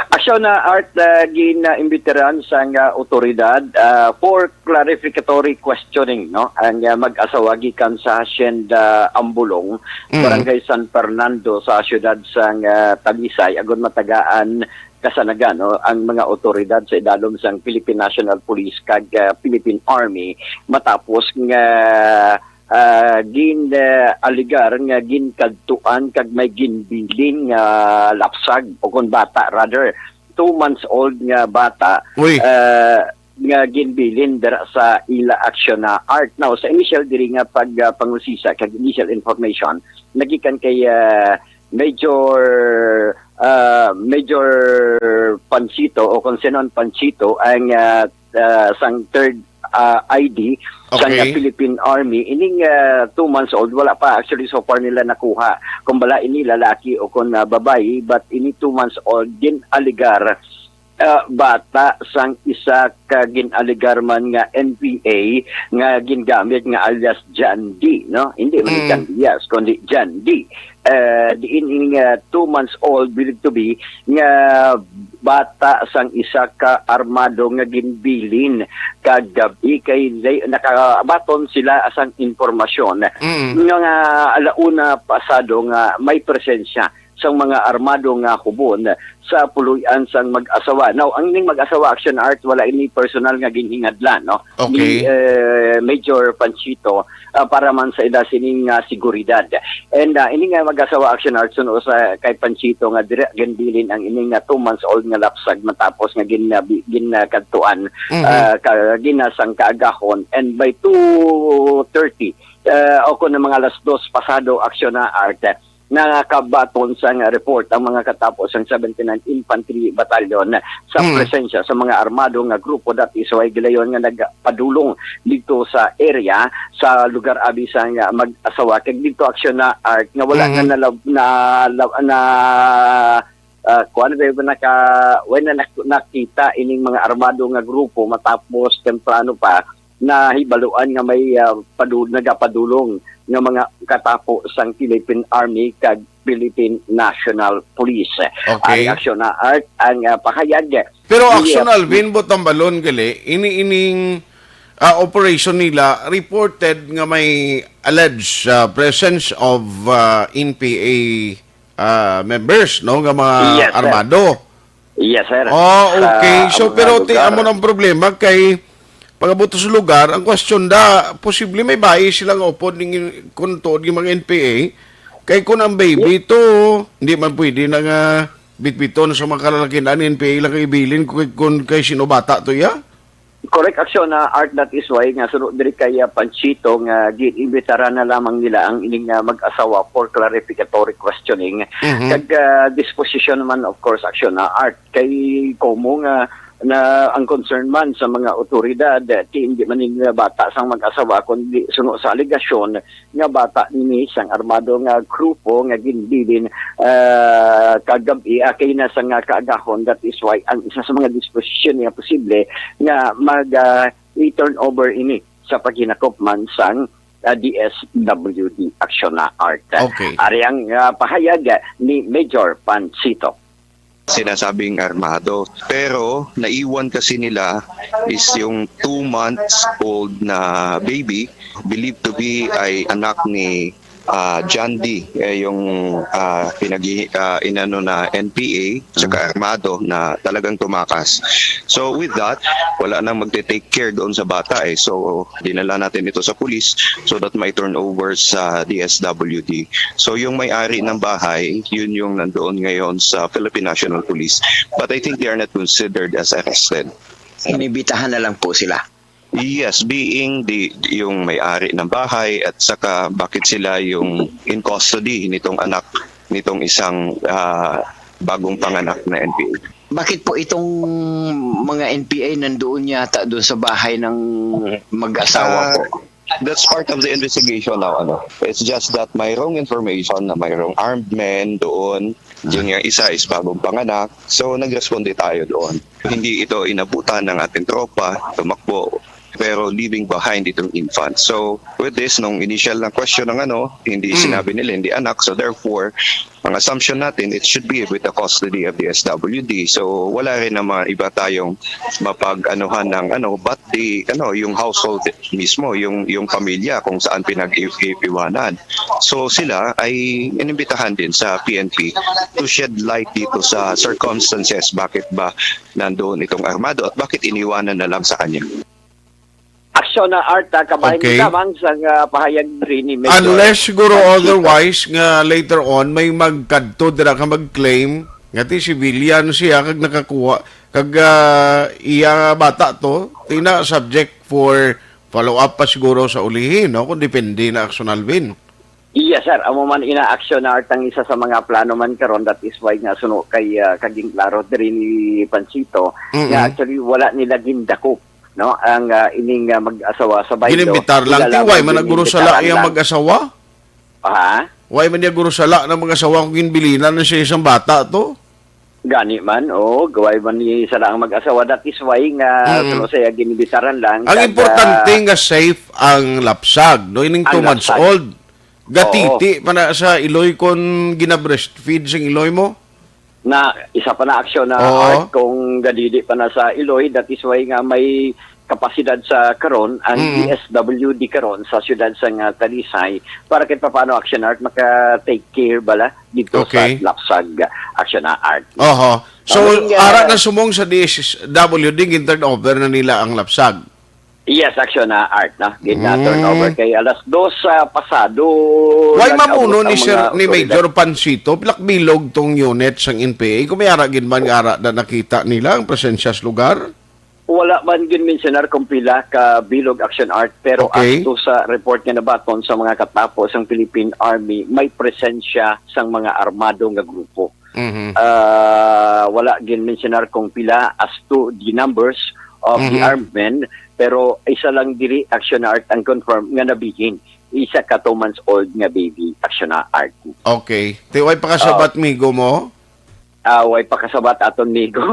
Aksyon na Art, ah, gin-imbitaran sang, ah, otoridad, ah, for clarificatory questioning, no? Ang, ah, mag-asawa gikan sa Hacienda Ambulong, Mm. Barangay San Fernando sa siyudad sang, ah, Talisay, agud matagaan kasanagan, no, ang mga otoridad sa idalom sang Philippine National Police kag, ah, Philippine Army matapos nga, ah, gin, ah, aligar nga ginkadtuan kag may ginbilin nga lapsag o kon bata, rather, two months old nga bata, Uy. ah, nga ginbilin dira sa ila aksyon na Art. Now, sa initial diri nga pag, ah, pangusisa kag initial information, nagikan kay, ah, Major, ah, Major Panchito o Concenon Panchito ang, ah, ah, sang third, ah, I D sang, Okay. ah, Philippine Army. Ining, ah, two months old, wala pa actually so far nila nakuha kung bala ini lalaki o kung, ah, babayi, but ini two months old, gin-aligar, ah, bata sang isa ka gin-aligar man nga N P A nga gingamit nga alias John D, no? Hindi man Mm. John Diaz, kundi John D. Eh, diin ini nga two months old, believed to be, nga bata sang isa ka armado nga ginbilin kag gabi kay they, nakabaton sila sang impormasyon Mm. nga, nga alauna pasado nga may presensya sang mga armado nga hubon sa puloy-an sang mag-asawa. Now, ang ining mag-asawa, Action Art, wala ini personal nga ginhingadlan, no? Okay. Ni, eh, Major Panchito, ah, para man sa ila sining, ah, seguridad. And, ah, ini nga mag-asawa, Action Art, suno sa kay Panchito nga dira ginbilin ang ining nga two months old nga lapsag matapos nga gin-, ah, bi-, gin-, ah, kadtuan, Mhm. ah, ka-, ginasang kaagahon. And by two thirty, ah, o kung mga alas dos pasado, Action na Art, nakabaton sang report ang mga katapo sang seventy-ninth Infantry Battalion sa Mm. presensya sa mga armado nga grupo, that is why gilayon nga nagpadulong dito sa area, sa lugar abi sang mag-asawa. Kag dito aksyon na Art nga wala Mhm. na nalab-, na, na, ah, kuwan, wala na naka-, wala na nak-, nakita ining mga armado nga grupo matapos temprano pa nahibaluan nga may, ah, padu-, nagapadulong nga mga katapo sang Philippine Army kag Philippine National Police. Okay. Ang aksyon na Art ang, ah, pahayag. Pero Iya. Aksyon, Alvin, butang balon gali, ini ining, ah, operation nila reported nga may alleged, ah, presence of, ah, N P A, ah, members, no, nga mga Yes, sir. armado. Yes, sir. Oh, Sa okay. So, mga pero ti lugar. amo ang problema kay pag-abot sa lugar, ang question da, posible may bayi sila nga upod ning kun tuod yung mga N P A. Kay kun ang baby Yes. to, hindi man pwede na nga bitbiton sa mga kalalakihan, N P A lang kay ibilin kung, kung kay sino bata to, ya? Correct, aksyon na Art, that is why nga suno diri kay, ah, Panchito nga gin-imbitaran na lamang nila ang ining, ah, mag-asawa for clarificatory questioning. Mhm. Kag, ah, disposition naman, of course, aksyon na Art. Kay komo nga na ang concern man sa mga otoridad, eh, ti hindi man nila bata sang mag-asawa, kundi suno sa alegasyon nga bata nini sang armado nga grupo nga ginbilin, ah, kagab-i, ah, kay na sa nga kaagahon. That is why ang isa sa mga disposisyon nga posible nga mag, ah, i-turn over ini sa paghinakop man sang, ah, D S W D aksyon na Art. Okay. Ari ang, ah, pahayag, ah, ni Major Pancito. Sinasabing armado. Pero naiwan kasi nila is yung two months old na baby, believed to be ay anak ni ah, John D, eh, yung, ah, pinag-, ah, inano na N P A, tsaka armado na talagang tumakas. So with that, wala nang magte-take care doon sa bata eh. So dinala natin ito sa police so that may turn over sa D S W D. So yung may-ari ng bahay, yun yung nandoon ngayon sa Philippine National Police. But I think they are not considered as arrested. Inibitahan na lang po sila. Yes, being the, yung may-ari ng bahay at saka bakit sila yung in custody nitong anak nitong isang, ah, bagong panganak na N P A. Bakit po itong mga N P A nandoon yata doon sa bahay ng mag-asawa Ah, po? That's part of the investigation now, ano. It's just that mayroong information na mayroong armed men doon. Yung, yung isa is bagong panganak. So, nag-responde tayo doon. Hindi ito inabutan ng ating tropa, tumakbo, pero leaving behind itong infant. So, with this, nung initial na question ng ano, hindi Mm. sinabi nila, hindi anak. So, therefore, ang assumption natin, it should be with the custody of the S W D. So, wala rin naman iba tayong mapag-anuhan ng ano, but the, ano, yung household mismo, yung, yung pamilya kung saan pinag-iwanan. So, sila ay inimbitahan din sa P N P to shed light dito sa circumstances bakit ba nandoon itong armado at bakit iniwanan na lang sa kanya. Aksyon na Art, ah, kabahin Okay. lamang sa, ah, pahayag diri ni Major Unless siguro Francisco. Otherwise nga later on may magkadto dira ka mag-claim nga ti civilian siya kag nakakuha kag, ah, iya bata to, tina subject for follow up pa siguro sa ulihi, no? Kung depende na, Aksyon Alvin. Yes, sir. Amo man ina, Aksyon Art, ang isa sa mga plano man karon, that is why nga suno kay, ah, kaging klaro diri ni Pansito Mm-mm. nga actually wala nila gindakop, no, ang, ah, ining, ah, mag-asawa sa baylo. Ginimbitar lang, Sila ti, lamang way man naguro sala ginimbitar iyang lang. Mag-asawa? Ha? Way man niya guro sala ng mag-asawa kung ginbilinan na siya isang bata to? Gani man, o, gaway man ni sala ang mag-asawa. That is why nga Mm. suno sa iya ginibitaran lang. Ang Kag, importante ah, nga safe ang lapsag, no? Ining ang two months lapsag. Old. Gatiti Oo. pa na sa iloy kon gina-breastfeed sing iloy mo? Na, isa pa na aksyon na Oo. Art kung gadidi pa na sa iloy, that is why nga may kapasidad sa karon ang Mm. D S W D karon sa siyudad sa nga Talisay para kahit papaano Action Art maka-take care bala dito Okay. Sa lapsag Action Art. Oho. So, Ang, ara uh, na sumong sa D S W D, gin-turn over na nila ang lapsag. Yes, Action Art na. Gin-turn Mm. over kay alas dos, ah, pasado Why nag-abot mamuno ni ang Sir, mga ni otoridad. Major Pansito, pilak bilog tong unit sang N P A? Kung may ara gid man nga ara na nakita nila ang presensya sa lugar? Wala man ginmensionar kung pila ka bilog Action Art, pero Okay. Asto sa report nga nabaton sa mga katapo sang Philippine Army, may presensya sang mga armado nga grupo. Mhm. Ah, wala ginmensionar kung pila as to the numbers of the Mhm. armed men, pero isa lang diri Action Art ang confirm nga nabihin, isa ka two months old nga baby Action Art. Okay. Ti, way pakasabat, Oh. Migo mo? Ah, way pakasabat aton, Migo.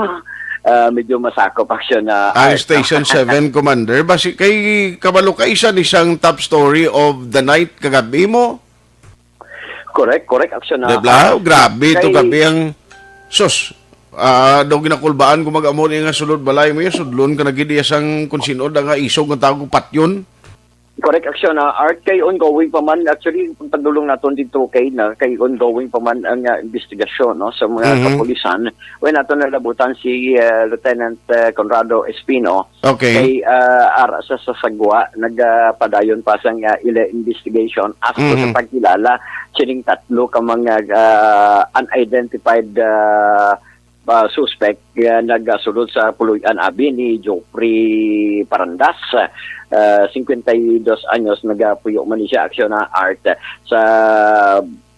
Ah, medyo masakop Action Ang Art. Station seven Commander, basi kay kabalo ka, isa ni siyang top story of the night kagabi mo? Correct, correct, Action Di ba? Art. Grabe to Kay gabi ang, sus, ah, daw ginakulbaan ko mag-amo ni nga sulod balay mo yun, sudlon ka na gid iya sang kung sino da nga isog nga tawag patyon. Correct, Action, ah, Art, kay ongoing pa man. Actually, pagpadulong naton dito kay na, kay ongoing pa man ang, ah, investigasyon, no, sa mga Mhm. kapulisan. When nato nalabutan si, ah, Lieutenant, ah, Conrado Espino, Okay. kay, ah, ara sa, sa sagwa, nagapadayon pa sa nga ila investigation as to sa Mhm. pagkilala sining tatlo ka mga, ah, unidentified, ah, ah, suspect nga nagasulod sa Puloy-an Abi ni Geoffrey Parandas, ah, cincuenta y dos anyos, nagapuyo man ni siya Action Art sa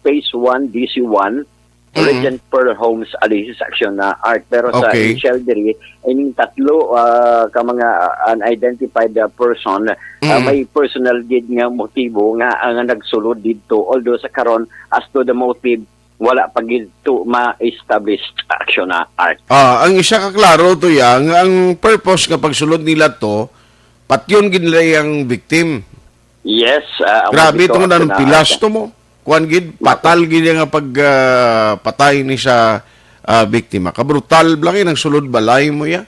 Phase one, D C one, Mhm. Regent Pearl Homes, Alisis, Action Art. Pero sa Okay. initial diri, ining tatlo, ah, ka mga unidentified, ah, person, ah, Mhm. may personal gid nga motibo nga, ah, nga nagsulod didto. Although sa karon, as to the motive, wala pa gid to ma-establish Action Art. Ah, ang isa ka klaro to ya, nga ang purpose nga pagsulod nila to, patyon gid nila ang victim. Yes, ah, ang Grabe motibo itong Action nanong pilas Art. To mo. Kuan gid, Mako. Fatal gid nga pag, ah, patay ni sa, ah, biktima. Kabrutal lang yun ang sulod balay mo ya.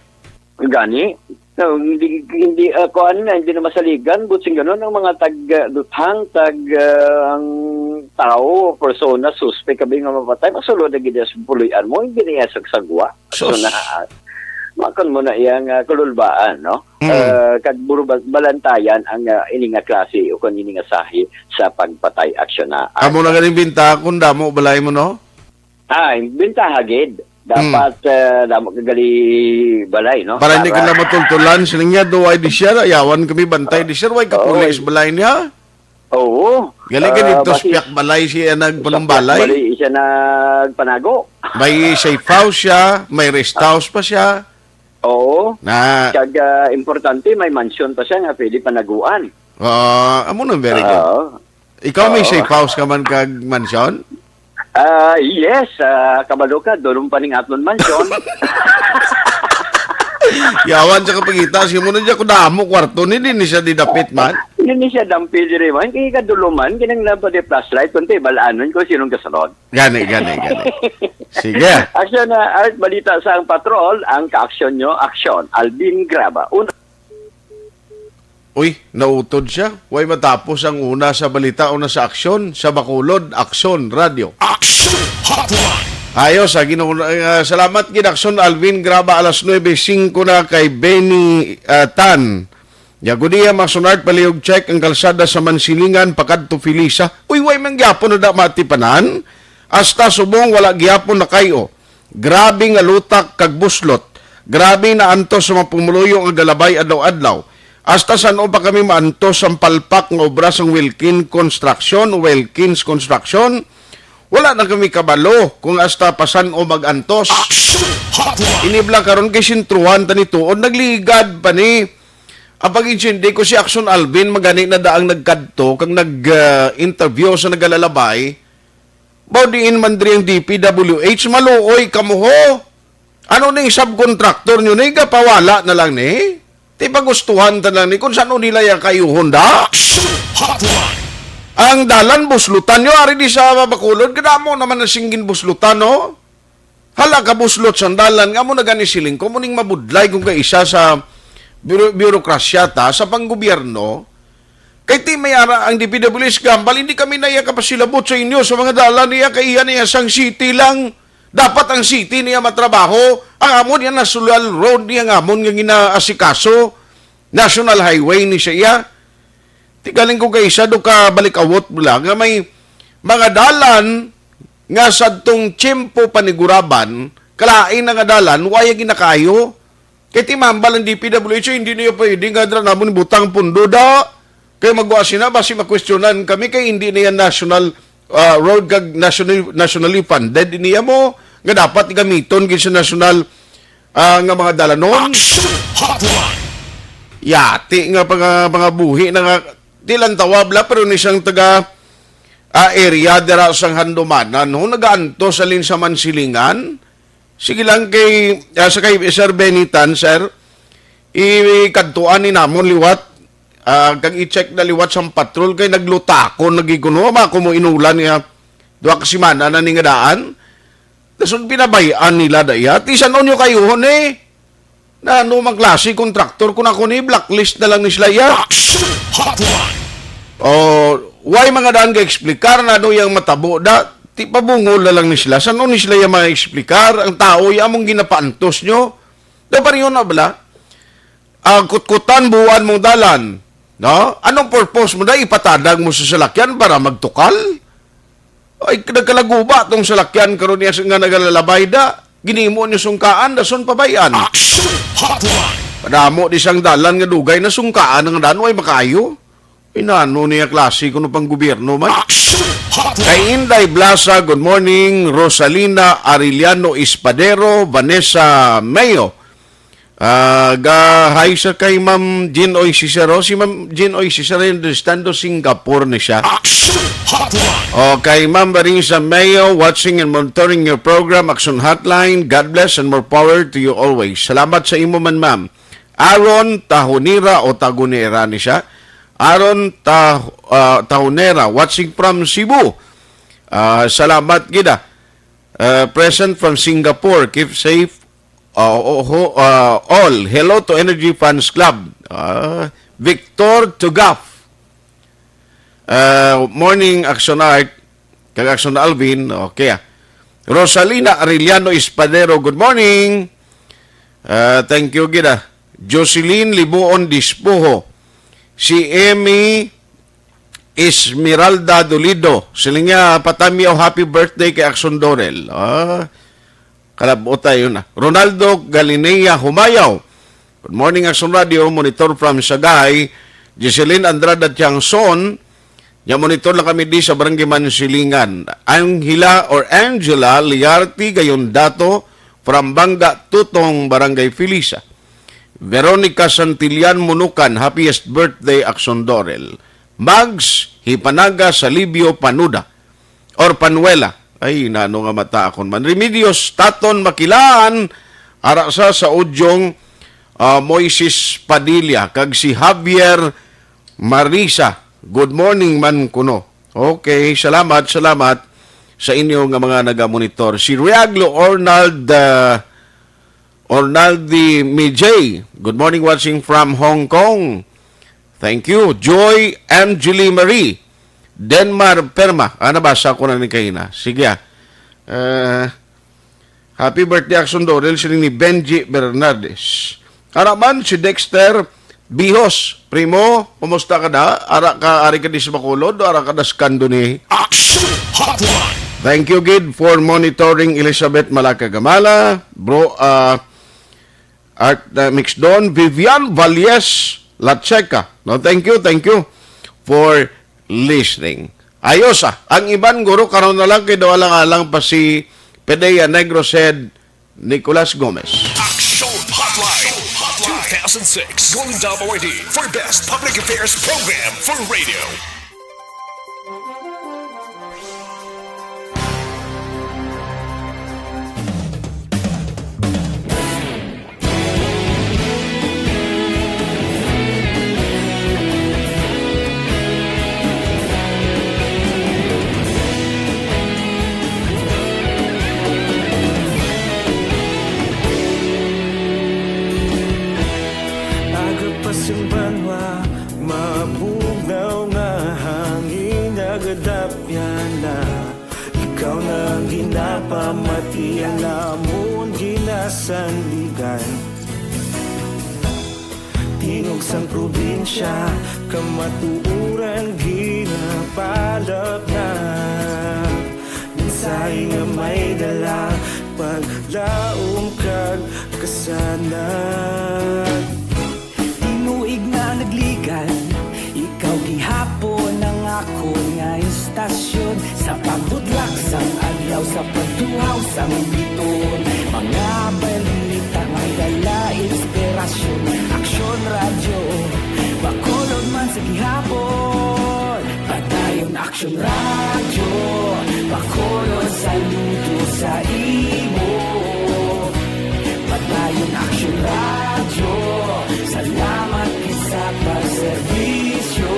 Gani, No, hindi, hindi, ah, kuwan, hindi na masaligan, but sing ganun, ang mga tag, ah, duthang, tag, ah, ang tao, persona, suspect, kabi nga mapatay, masulod na gid sa puloy-an mo, hindi na iya sagsagwa. So, Sus. na, ah, makon mo na iyang, ah, kalulbaan, no? Mm. Ah, kag buro ba-, balantayan ang, ah, ini nga klase o kung ini nga sahi sa pagpatay aksyon na. Amo na ganing bintaha kung damo balay mo, no? Ah, bintaha gid. Dapat, Hmm. ah, damo ka gali balay, no? Para hindi ka Para na matultulan, siling niya, "Do ay di siya, yawan kami bantay di siya, way ka Oo. pulis balay niya." Oo. Gali ka Ah, dito, basi siyak balay siya nagpanumbalay. siyak balay siya nagpanago. May safe house siya, may rest house pa siya. Oo. Na Kag, ah, importante, may mansion pa siya nga pwede panaguan. Ah, amo na, very good. Oo. Ikaw may Oo. safe house ka man kag mansion? Ah, yes, ah, kabalo ka, dulom pa ning aton mansion. Yawan sa kapangita, si mo na dyan, kung damo kwarto, ni, ni siya didapit man. Hindi siya dampi diri man, kay kaduluman, kinang lang pa di flashlight, kunti, balanon ko sinong kasunod. Gani, gani, gani. Sige. Aksyon na, Art, balita sa ang patrol, ang kaaksyon nyo, aksyon. Alvin Graba. Una. Uy, nautod siya. Way matapos ang una sa balita, una sa aksyon, sa Bacolod, Aksyon Radio. Action Hotline. Ayos, ah, ginauna, ah, salamat gid, Aksyon Alvin Graba, alas nuebe singko na kay Benny, ah, Tan. Yagudia, Masunart, palihog check ang kalsada sa Mansilingan, pakadto Felisa. Uy, way man gyapon na da matipanan. Hasta subong wala gyapon na kayo. Grabe nga lutak kag buslot. Grabe na antos sa mga pumuluyo nga galabay adlaw-adlaw. Hasta san-o pa kami maantos sang palpak nga obra sang Wilkin Construction, Wilkins Construction. Wala na kami kabalo kung hasta pa san-o mag-antos. Action Hotline. Inibla karon kay sentruhan ta ni tuod, nagligad pa ni. Ang pag-intindi ko, si Action Alvin magani na daang nagkadto kag nag, ah, interview sa nagalalabay. Baw diin man diri ang D P W H, maluoy kamo ho. Ano ning subcontractor nyo ni? Gapawala na lang ni. Ti pagustuhan ta lang ni kung saan nila ya kayuhon da. Action Hotline. Ang dalan buslutan nyo, ari di sa Bacolod, kadamo naman na singgin buslutan, no? Hala, kabuslot sang dalan, nga mo na gani siling ko, mo ning mabudlay kung kaisa sa buro-, burokrasya ta, sa panggobyerno. Kay ti may ara ang D P W H gambal, hindi kami na iya kapasilabot sa inyo sa mga dalan niya, kay iya niya sang city lang. Dapat ang city niya matrabaho, ang amon niya national road niya, ang amon nga ginaasikaso, national highway ni siya iya. Ti galing ko kay isa do ka balik-awot mo lang nga may mga dalan nga sadtong tiyempo paniguraban, kalain na nga dalan, waya ginakayo. Kay timambal ang D P W H, hindi niyo pwede nga dra namon butang pundo da. Kay magwa sina, basi makwestiyonan kami kay hindi na yan national, ah, road kag national, nationally funded. Niya mo nga dapat gamiton gid sa national, ah, nga mga dalanon. Action Hotline. Yati nga panga-, pangabuhi na nga, di lang tawab la, pero ni siyang taga, ah, area dira sang Handumanan, no? Nagaantos sa Linsaman Silingan. Sige lang kay, ah, sa kay Sir Benitan, sir, ikadtuan ni namon liwat, ah, kag i-check na liwat sang patrol kay naglutakon lagi kuno, ma, kumo inulan nga duha ka semana na ni nga daan. Dason pinabayaan nila da iya. Ti san-o nyo kayuhon, eh? Na ano mang klase kontraktor, kung ako ni blacklist na lang ni sila iya. Action Hotline. Oh, why mga daan ga-explicar na ano yang matabo da? Ti pabungol na lang ni sila. San-o ni sila iya ma-explicar? Ang tao, iya among ginapaantos nyo. Da pareho na bala? Ah, kutkutan, buwan mong dalan. No? Anong purpose mo da? Ipatadag mo sa salakyan para magtukal? Ay, nagkalaguba tong salakyan karon niya nga nagalalabay da. Ginimo niyo sungkaan, dason pabayan. Action Hotline. Padamo di sang dalan nga dugay na sungkaan ang dalan, way makayo. Inano niya klase kuno pang gobyerno man. Action Hotline. Kay Inday Blasa, good morning. Rosalina Arellano Espadero, Vanessa Mayo. Ah, ga, hi sa kay Ma'am Jean Oy Cicero. Si Ma'am Jean Oy Cicero, understand do, Singapore ni siya. Action Hotline. O, kay Ma'am Marisa Mayo, watching and monitoring your program, Action Hotline. God bless and more power to you always. Salamat sa imo man, ma'am. Aaron Tahonira o Tagonera ni siya. Aaron Tah-, ah, Tahonera, watching from Cebu. Ah, salamat gid, ah. Uh, present from Singapore. Keep safe uh, ho- uh, all. Hello to Energy Fans Club. Ah, Victor Tugaf. Uh, morning, Action Art. Kag Action Alvin. Okay, ah. Rosalina Arellano Espadero, good morning. Uh, thank you, gid, ah. Jocelyn Libuon Dispoho. Si Emmy Esmeralda Dolido. Siling niya, "Patamyaw, happy birthday kay Action Dorel." Ah, kalabot tayo na. Ronaldo Galinea Humayaw. Good morning, Action Radio. Monitor from Sagay. Jocelyn Andrada Tiangson. Nya monitor lang kami di sa Barangay Mansilingan. Angela or Angela Liarte Gayondato from Bangga Tutong, Barangay Felisa. Veronica Santillan Munukan, happiest birthday, Action Dorel. Mags Hipanaga Salibio Panuda or Panuela. Ay, nano nga mata akon man. Remedios Taton Makilaan, ara sa sa Udyong, ah, Moises Padilla, kag si Javier Marisa. Good morning man kuno. Okay, salamat, salamat sa inyo nga mga nagamonitor. Si Riaglo Ornald, ah, Ornaldi Mijay. Good morning, watching from Hong Kong. Thank you. Joy Angeli Marie. Denmar Perma. Ah, nabasa ko na ni kahina. Sige, ah. Eh, happy birthday, Action Dorel, siling ni Benji Bernardes. Ara man si Dexter Bihos. Primo, kumusta ka da? Ara ka, ari ka di sa Bacolod o ara ka da sa Kandoni? Action Hotline. Thank you, gid, for monitoring, Elizabeth Malaka Gamala. Bro, ah, Art, uh, Mix Don, Vivian Valles Lacheca. No, thank you, thank you for listening. Ayos, ah. Ang iban, guro, karon na lang kay daw alang-alang pa si Pedea Negros Head Nicolas Gomez. Action Hotline two thousand six Golden Dome Awardee for Best Public Affairs Program for Radio. Aga pa sing banwa, mabugnaw nga hangin, nagadapyan na. Ikaw na ang ginapamati, ang amon ginasandigan. Tingog sang probinsya, kamatuoran ginapalapnag. Mensahe nga may dala, paglaom kag kasanag. Tinuig na nagligad, ikaw gihapon ang akon nga istasyon. Sa pagbutlak sang adlaw, sa pagtuhaw sang biton, mga balita may dala inspirasyon. Aksyon Radyo, Bacolod man sa gihapon. Padayon Aksyon Radyo, Bacolod, saludo sa imo. Padayon Aksyon Radyo, salamat gid sa pagserbisyo.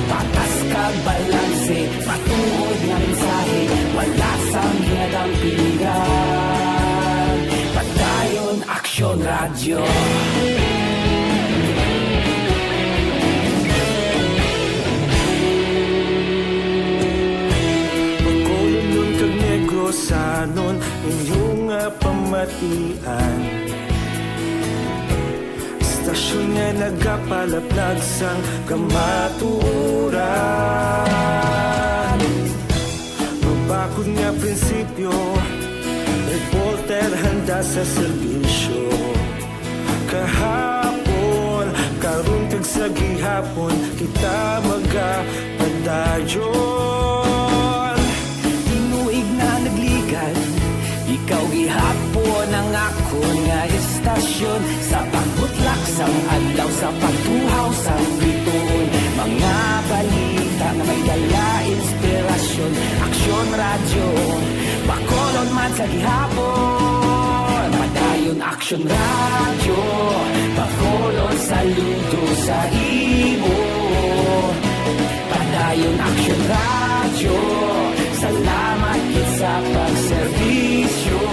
Patas kag balanse, matuod nga mensahe, wala sang ginadampingan. Padayon Aksyon Radyo. Bacolodnon kag Negrosanon, inyo nga pamatian. Istasyon nga nagapalaplag sang kamatuoran. Mabakod nga prinsipyo, reporter handa sa serbisyo. Kahapon, karon kag sa gihapon, kita magapadayon. Tinuig na nagligad, ikaw gihapon ang akon nga istasyon. Sa pagbutlak sang adlaw, sa pagtuhaw sang bituon, mga balita nga may dala inspirasyon. Aksyon Radyo, Bacolod man sa gihapon. Padayon Aksyon Radyo, Bacolod, saludo sa imo. Padayon Aksyon Radyo, salamat gid sa pagserbisyo.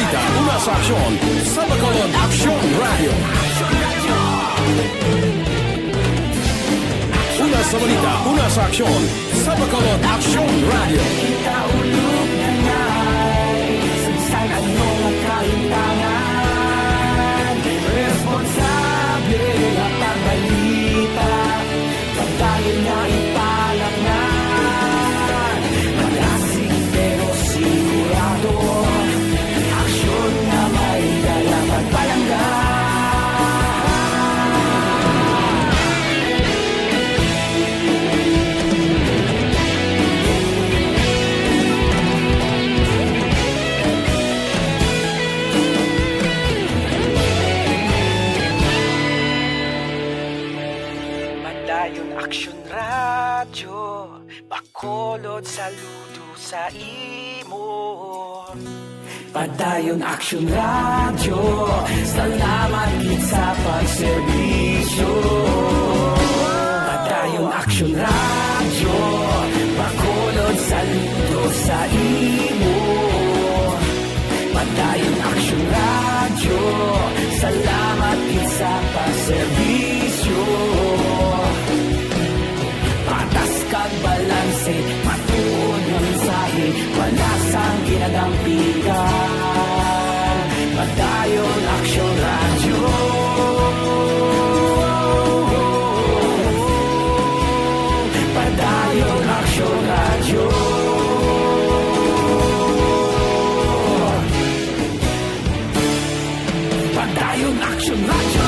Una sa aksyon, sa Bacolod Aksyon Radio. Una sa balita, una sa aksyon, sa Bacolod Aksyon Radio. Kita ulog na ngay, sa bisan ano nga kalimtangan, responsable nga pagbalita. Padayon nga ipalapnan, malasig pero sigurado. Aksyon nga may dala pagpalangga. Padayon Aksyon Radyo, Bacolod, saludo sa imo. Padayon Aksyon Radyo, salamat gid sa pagserbisyo. Padayon Aksyon Radyo, Bacolod, saludo sa imo. Padayon Aksyon Radyo, salamat gid sa pagserbisyo. Patas kag balanse, matuod nga mensahe, wala sang ginadampigan. Padayon Aksyon Radyo. Padayon Aksyon Radyo. Padayon Aksyon Radyo.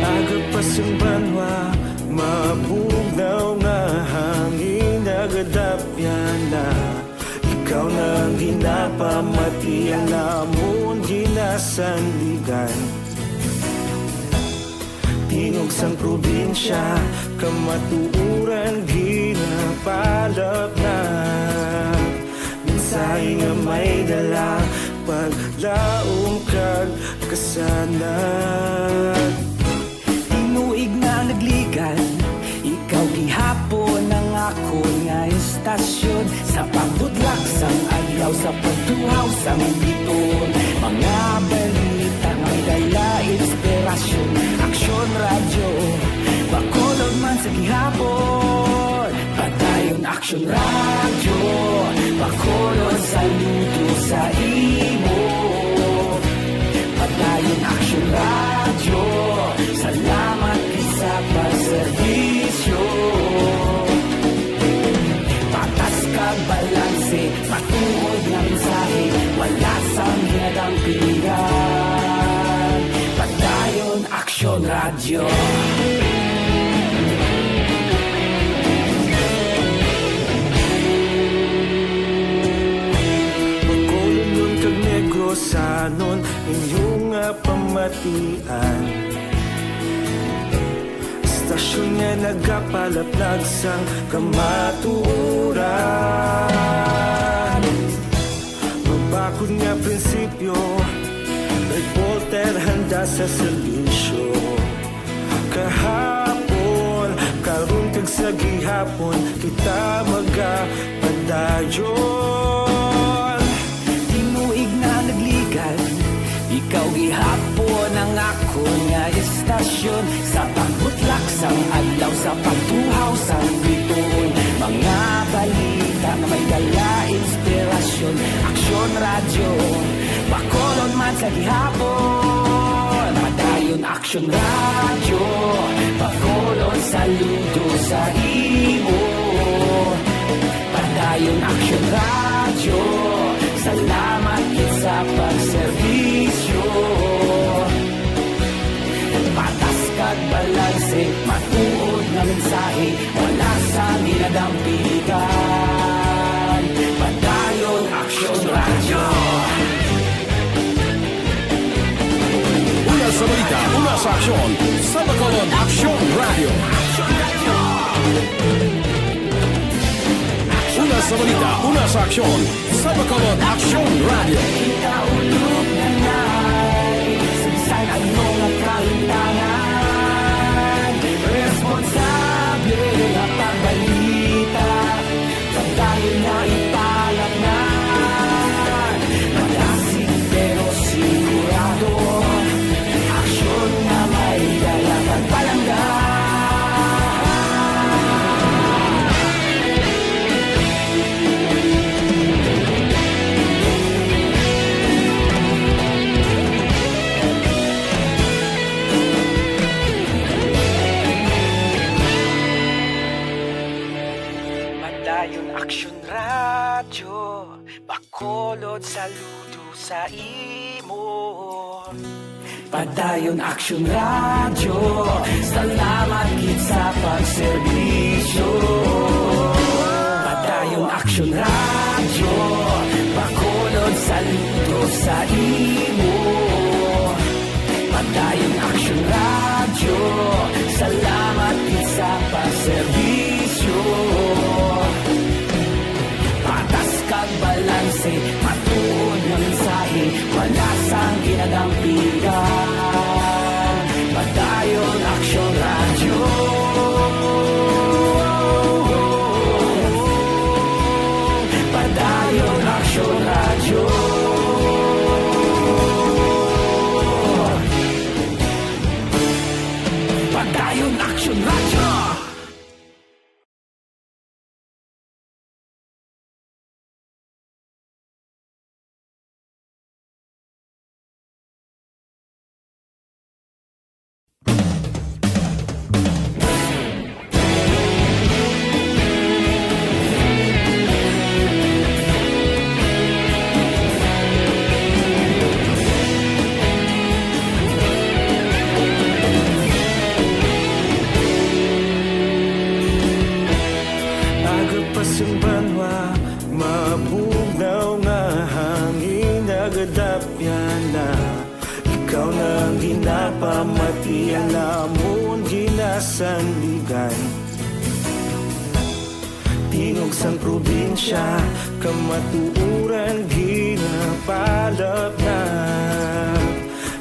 Aga pa sang banwa, mabugnaw nga hangin, nagadapyan na. Ikaw na ang ginapamati, ang amon ginasandigan. Tingog sang probinsya, kamatuoran ginapalapnag. Mensahe nga may dala, paglaom kag kasanag. Tinuig na nagligad, ikaw gihapon ang akon nga istasyon. Sa pagbutlak sang adlaw, sa pagtuhaw sang bituon, mga balita nga may dala inspirasyon. Aksyon Radyo, Bacolod man sa gihapon. Padayon Aksyon Radyo, Bacolod, saludo sa imo. Padayon Aksyon Radyo, salamat gid sa pagserbisyo. Patas kag balanse, matuod nga mensahe, wala sang ginadampigan. Padayon Aksyon Radyo. Bacolodnon kag Negrosanon, inyo nga pamatian. Istasyon nga nagapalaplag sang kamatuoran. Mabakod nga prinsipyo, reporter handa sa serbisyo. Kahapon, karon kag sa gihapon, kita magapadayon. Tinuig na nagligad, ikaw gihapon ang akon nga istasyon. Sa pagbutlak sang adlaw, sa pagtuhaw sang bituon, mga balita nga may dala inspirasyon. Aksyon Radyo, Bacolod man sa gihapon. Padayon Aksyon Radyo, Bacolod, saludo sa imo. Padayon Aksyon Radyo, salamat gid sa pagserbisyo. Patas kag balanse, matuod nga mensahe, wala sang ginadampigan. Padayon Aksyon Radyo. Sa aksyon, sa Bacolod Aksyon Radio. Kita ulog na nai, sa bisan ano nga kaintahan, responsable nga pagbalita, padayon na ipalatnan. Madasig pero sigurado, aksyon nga may dala kag palangga. Padayon Aksyon Radyo, Bacolod, saludo sa imo. Padayon Aksyon Radyo, salamat gid sa pagserbisyo. Padayon Aksyon Radyo, Bacolod, saludo sa imo. Padayon Aksyon Radyo, salamat gid sa pagserbisyo. Patas kag balanse, matuod nga mensahe, wala sang ginadampigan. Padayon Aksyon Radyo. Padayon Aksyon Radyo. Padayon Aksyon Radyo. Aga pa sang banwa, mabugnaw nga hangin nagadapyan na. Ikaw na ang ginapamati, ang amon ginasandigan. Tingog sang probinsya, kamatuoran ginapalapnap.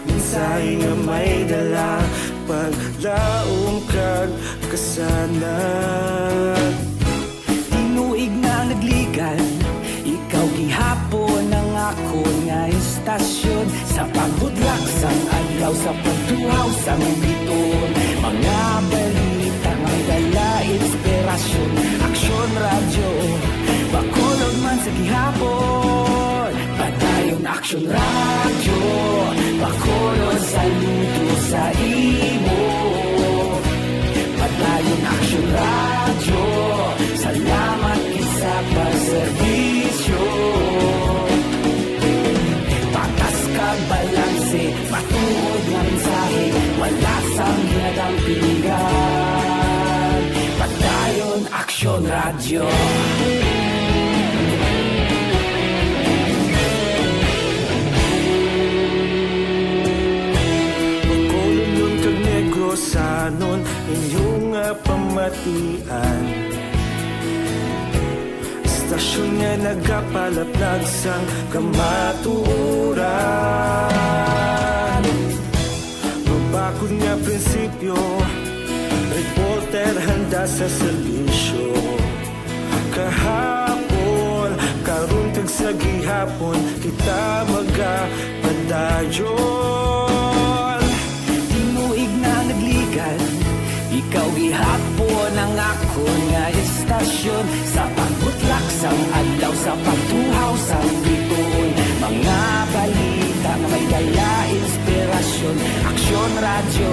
Mensahe nga may dala, paglaom kag kasanag. Tinuig na nagligad, ikaw gihapon ang akon nga istasyon. Sa pagbutlak sang adlaw, sa pagtuhaw sang bituon, mga balita may dala inspirasyon. Aksyon Radyo, Bacolod man sa gihapon. Padayon Aksyon Radyo, Bacolod, saludo sa imo. Padayon Aksyon Radyo, salamat gid sa pagserbisyo. Patas kag balanse, matuod nga mensahe, wala sang ginadampigan. Padayon Aksyon Radyo. Bacolodnon kag Negrosanon, inyo nga pamatian. Istasyon nga nagapalaplag sang kamatuoran. Mabakod nga prinsipyo, reporter handa sa serbisyo. Kahapon, karon, kag sa gihapon, kita magapadayon. Tinuig na nagligad, ikaw gihapon ang akon nga istasyon. Sa pagbutlak sang adlaw, sa pagtuhaw sang bituon, mga balita nga may dala inspirasyon. Aksyon Radyo,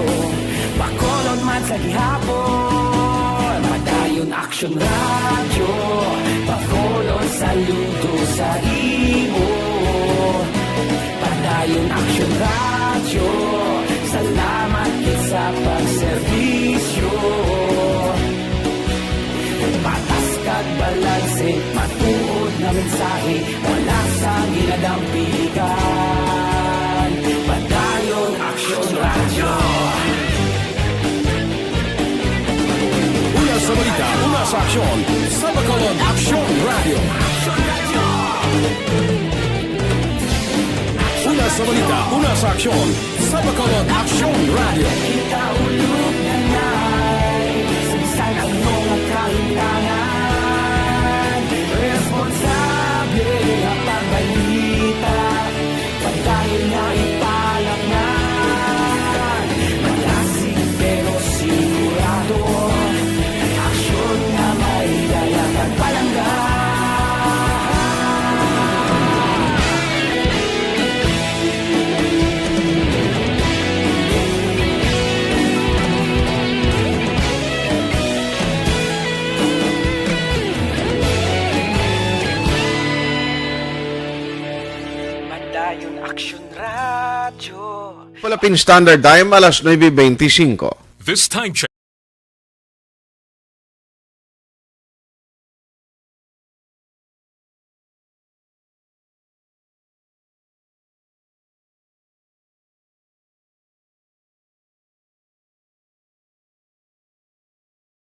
Bacolod man sa gihapon. Padayon Aksyon Radyo, Bacolod, saludo sa imo. Padayon Aksyon Radyo, salamat gid sa pagserbisyo. Patas kag balanse, matuod nga mensahe, wala sang ginadampigan. Padayon Aksyon Radyo. Una sa balita, una sa aksyon, sa Bacolod Aksyon Radyo. Una sa balita, una sa aksyon, sa Bacolod Aksyon Radio. Responsable ang pagbalita, padayon nga ipalaknad. Malasig pero sigurado, aksyon nga may dala kag palangga. Madayon Aksyon Radyo. Philippine Standard Time, alas nuebe beintisinko. This time check.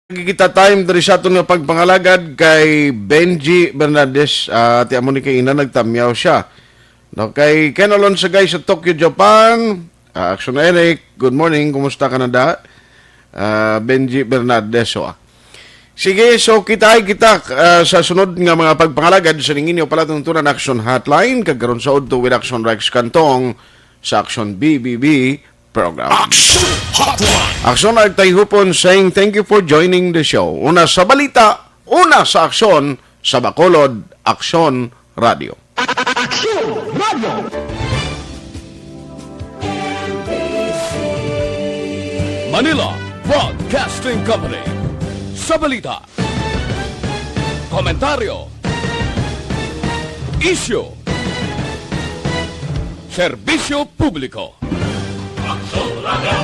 Kita time diri sa aton nga pagpangalagad kay Benji Bernardes. Ah, ti amo ni kay ina nagtamyaw siya. No, kay Ken Alonso, guys, sa Tokyo, Japan. Ah, Action Eric, good morning. Kumusta ka na da? Ah, Benji Bernardes, oh, ah. Sige, so kita ay kita, ah, sa sunod nga mga pagpangalagad sa ning inyo palatuntunan Action Hotline, kag karon sa Udto with Action Rex Cantong sa Action B B B program. Action Hotline. Action Art Tayhupon saying thank you for joining the show. Una sa balita, una sa aksyon, sa Bacolod Aksyon Radio. Aksyon Radio. Manila Broadcasting Company. Sa balita, komentaryo, isyu, serbisyo publiko. Aksyon Radio.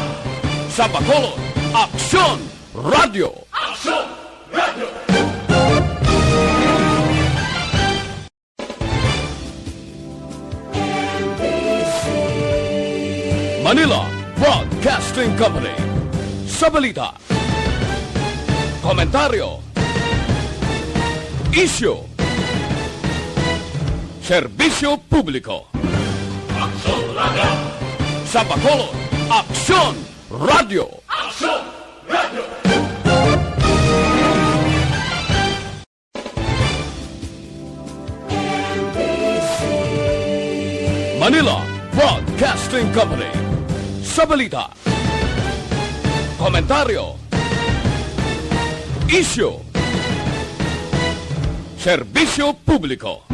Sa Bacolod, Aksyon Radio. Aksyon Radio. Manila Broadcasting Company. Sa balita, komentaryo, isyu, serbisyo publiko. Aksyon Radio. Sa Bacolod, Aksyon Radio. Aksyon Radio. Manila Broadcasting Company. Sa balita, komentaryo, isyu, serbisyo publiko.